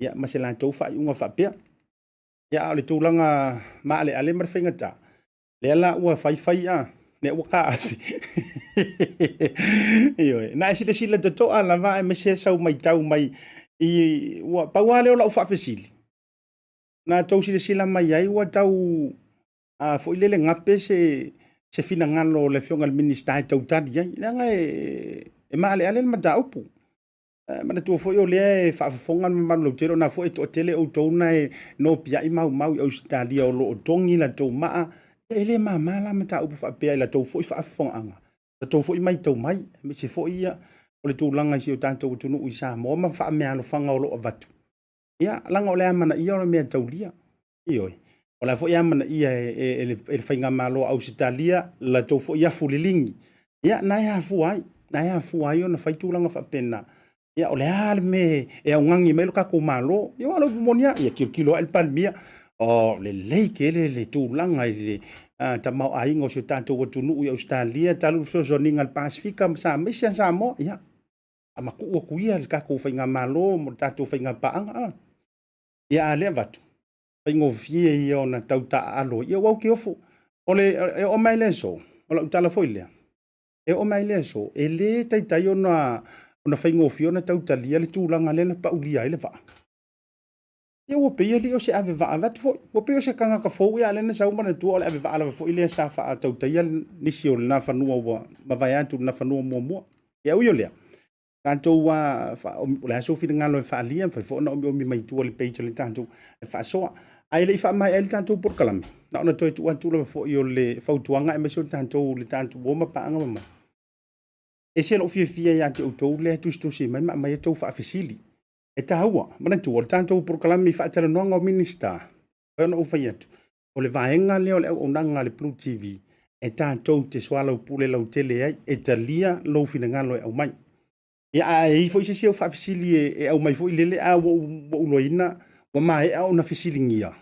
ia ma se latou faaiuga faapea. Ia a o le tulaga maaleale ma le faigata, lea la ua faifai a, lea ua taafi. Ioe, na e silasila totoa lava aemaise sau matau mai i ua pau lava lea o lau faafesili. Na tou silasila mai ai ua tau foi lele gape se finagalo o le afioga i le Minisita e tau tali ai. Leaga e maaleale le mataupu. Manatua foi o lea e faafofoga le mamalu lautele, ona foi e toatele outou na e nopiai maumau i Ausetalia o lo o togi latou maa. E le mama la mataupu faapea i latou foi faafofogaaga, latou foi matau mai, aemaise foi ia o le tulaga i si o tatou atunuu i Samoa ma faameaalofaga o lo o avatu. Ia, leaga o le amanaia o le mea taulia. Ioe, o la foi amanaia e le faigamalo a Ausetalia latou foi afu liligi. Ia, na e afua ai, na e afua ai ona fai tulaga faapena. Ia, o le a le mea e augani mai lo tatou Malo? Ia, o le upu moni lava, ia tilotilo ae le Palemia, o lelei tele le tulaga i le tamaoaiga o si o tatou atunuu i Ausetalia talu le fesoasoaniga a le Pasefika ma aemaise lava Samoa. Ia, faamatuu atu ia le tatou faigamalo mo le tatou faigapaaga. Ia, a lea avatu, faigofie ia ona tau taaalo. Ia, ua ou te ofo. O le, e oo mai le aso, o lau tala foi lea, e oo mai le aso, e le taitai ona faigofie ona tautalia le tulaga lea na paulia ai le vaa. Ia ua pei alii o se ave vaa avatu foi. Ua pei o se tagata fou ia lea na sau manatua o le ave vaa lava foi lea sa faatautaia nisi o lena fanua ua mavae atu lena fanua muamua. Ia ui o lea, tatou o le a sou finagalo e faaalia, mafai foi ona omiomi mai tua i le page a le tatou e faasoa. Ae le i faamaea ai le tatou polokalame, na ona toe tuu atu lava foi o le fautuaga aemaise o tatou le tatou uo ma paaga ma mai. E se lou fiafia ia te outou lea tusitusi mai ma aumai a outou faafesili. E taua, manatua, o le tatou polokalame i faatalanoaga o Minisita, pei ona ou fai atu, o le vaega lea o le auaunaga a le Blue TV, e tatou te soalaupule lautele ai, e talia lou finagalo e aumai. Ia, a e i ai foi se isi au faafesili e aumai foi lele, a ua ou iloaina ua maea ona fesiligia,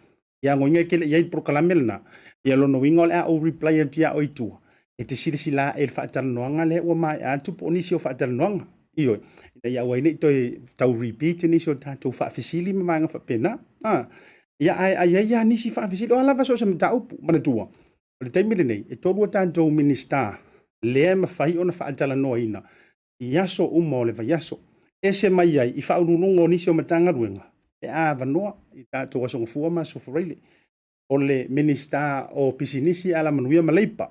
ia agoina e te le i i ai i le polokalame lena, ia lona uiga o le a ou reply atu ia oe i tua, e te silasila ae i le faatalanoaga lea ua maea atu po o nisi o faatalanoaga. Ioe, ina ia aua ai ne i toe tau repeat nisi o tatou faafesili ma vaega faapena. A, ia ae a i ai lava nisi faafesili, o a lava so o se mataupu, manatua, o le taimi lenei, e 3 a tatou Minisita lea e mafai ona faatalanoaina i aso uma o le vaiaso. Ese mai ai i faauluuluga o nisi o Matagaluega pe a avanoa i tatou Aso Gafua ma Aso Faraile. O le Minisita o Pisinisi, Alamanuia ma Leipa,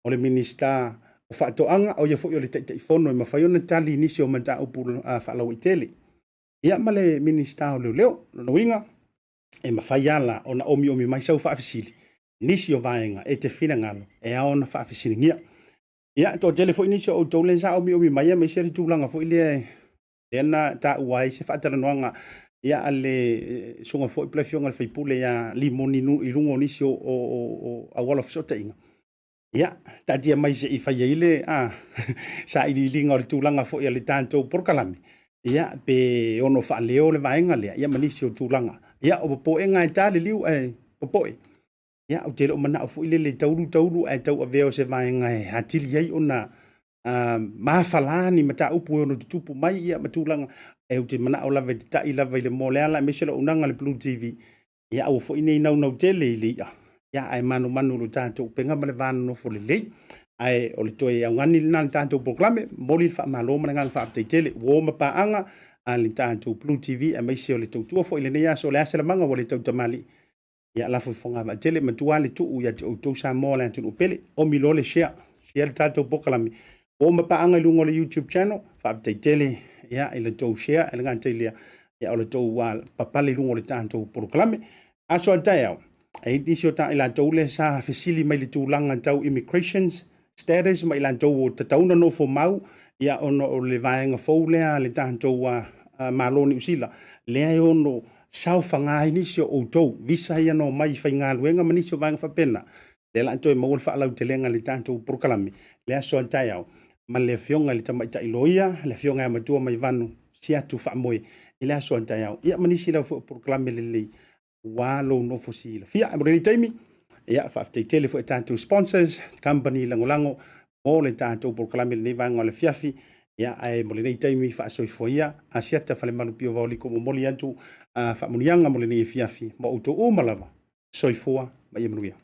o le Minisita o Faatoaga, o ia foi o le Taitaifono e mafai ona tali i nisi o mataupu faalauaitele. Ia ma le Minisita o Leoleo. Lona uiga, e mafai lava la ona omiomi mai sau faafesili nisi o vaega e te finagalo e ao ona faafesiligia. Ia, e toatele foi nisi o outou lea sa omiomi mai aemaise le tulaga foi lea lea na taua ai se faatalanoaga ia a le susuga foi po o le afioga i le sui usufono ia Limoni i luga o nisi o auala o fesootaiga. Ia, taatia mai se i fai ai le sailiiliga o le tulaga foi a le tatou polokalame, ia, pe ono faaleo le vaega lea, ia ma nisi o tulaga. Ia, o popoega e ta le liu ae popoe. Ia, ou te le o manao foi lele e taulu taulu ae tau avea o se vaega e atili ai ona mafala ni mataupu e ono tutupu mai ia ma tulaga. E ou te manao lava e tatai lava i le moa o le ala, aemaise le auaunaga a le Blue TV. Ia aua foi ne i naunau tele i le i'a, ia ae manumanu i lo tatou upega ma le va nonofo lelei. Ae o le toe augani lena i le tatou polokalame, momoli le faamalo ma le agaga faafetai tele. Ua o ma paaga a le tatou Blue TV aemaise o le tautua foi i lenei aso. O le a se lamaga ua le tautamalii. Ia lafo i fogavaa tele, matua le tuu ia te outou Samoa le atunuu pele. Omi loa le share, share le tatou polokalame. Ua o ma paaga i luga o le YouTube channel, faafetai tele ia i le tou share, e le gata i lea, ia o le tou papale i luga o le tatou polokalame. Aso a taeao, e i nisi o ta i latou lea sa fesili mai le tulaga tau immigrations status ma i latou o tatau ona nofo mau ia ona o le vaega fou lea a le tatou Malo o Niu Sila lea e ono saofaga ai nisi o outou visa ia na omai i faigaluega ma nisi o vaega faapena. Lea la toe maua le faalautelega i le tatou polokalame le aso a taeao ma le afioga i le tamaitai loia, le afioga ia Matua Maivanu Siatu Faamoe i le aso a taeao. Ia ma nisi lava foi o polokalame lelei ua lou nofo silafia. Ae mo lenei taimi, ia faafetai tele foi i tatou sponsors, company lagolago mo le tatou polokalame lenei vaega o le afiafi. Ia, ae mo lenei taimi faasoifua ia, Asiata Falemalu Pio Vaoliko momoli atu faamanuiaga mo lenei afiafi ma outou uma lava. Soifua ma ia manuia.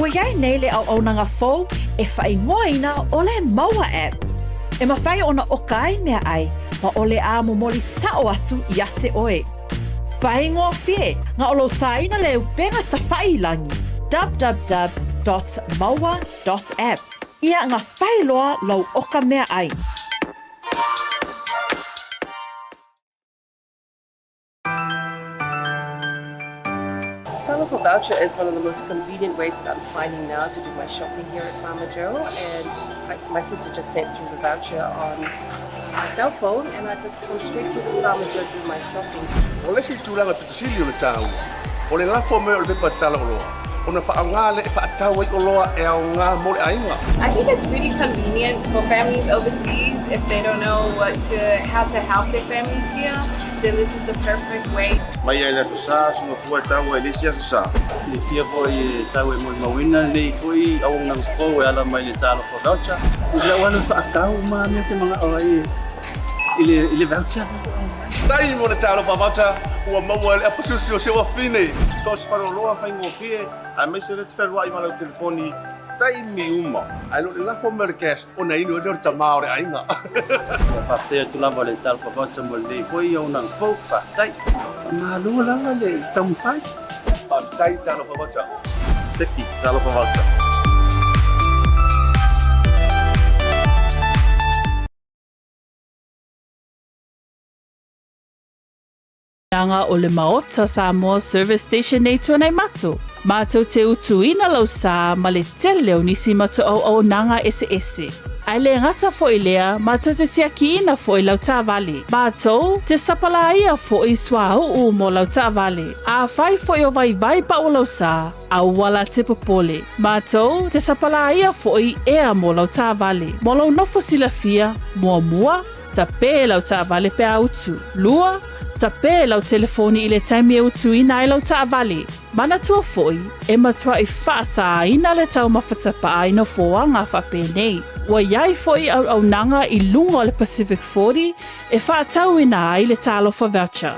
Ua i ai nei le auaunaga fou e faaigoaina ʻo le Maua App. E mafai ona ʻoka ai meaʻai ma o le a momoli sa'o atu iā te ʻoe. Faigofie ga o lou tāina le upega tafaʻi i lagi, www dot maua dot app, ia ga fai loa lou ʻoka meaʻai. Talofa voucher is one of the most convenient ways that I'm finding now to do my shopping here at Farmer Joe. And I, my sister just sent through the voucher on my cell phone and I just come straight here to Farmer Joe to do my shopping. O le isi tulaga pito sili o le taua, o le lafo mai o le pepa tala oloa, ona faaaoga lea e faatau ai oloa e aoga mo le aiga. I think it's really convenient for families overseas if they don't know what to, how to help their families here, then this is the perfect way. Mai ai le Aso Sa, Singapore e taua i le isi Aso Sa. Silafia foi e sau e molimauina lenei foi auaunaga fou e ala mai le Talofa Voucher. I lau alu faatau ma mea te manao ai i le, i le voucher. Tai mo le Talofa Voucher, ua maua e le apasusi o si ou afine. So o se faleoloa faigofie, aemaise le te fealuai ma lau telefoni taimi uma. Ae le o le lafo mai o le cash ona inu ai lea o le tama o le aiga. Ia faafetai atu lava le Talofa Voucher mo lenei foi auaunaga fou. Faafetai. Malo lava le taumafai. Faafetai Talofa Voucher. Seki Talofa Voucher. Nanga o le Maota Samoa Service Station nei Tuanaimato, matou te utuina lau sa ma le tele o nisi matuauaunaga eseese. Ae le gata foi i lea, matou te siakiina foi lau taavale. Matou te sapalaia foi suauu mo lau taavale. Afai foi o vaivai pau o lau sa, aua la te popole. Matou te sapalaia foi ea mo lau taavale. Mo lou nofo silafia, muamua, tape lau taavale pe a utu. Lua, tape lau telefoni i le taimi e utuina ai lau taavale. Manatua foi, e matuai faasāina le taumafa tapaa i nofoaga faapenei. Ua i ai foi auaunaga i luga o le Pacific 40 e faatauina ai le Talofa Voucher.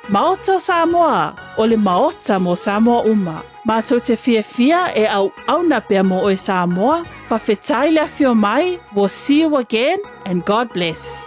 Maota o Samoa, o le Maota mo Samoa uma. Matou te fiafia e auauna pea mo oe Samoa, faafetai le afio mai, we'll see you again and God bless.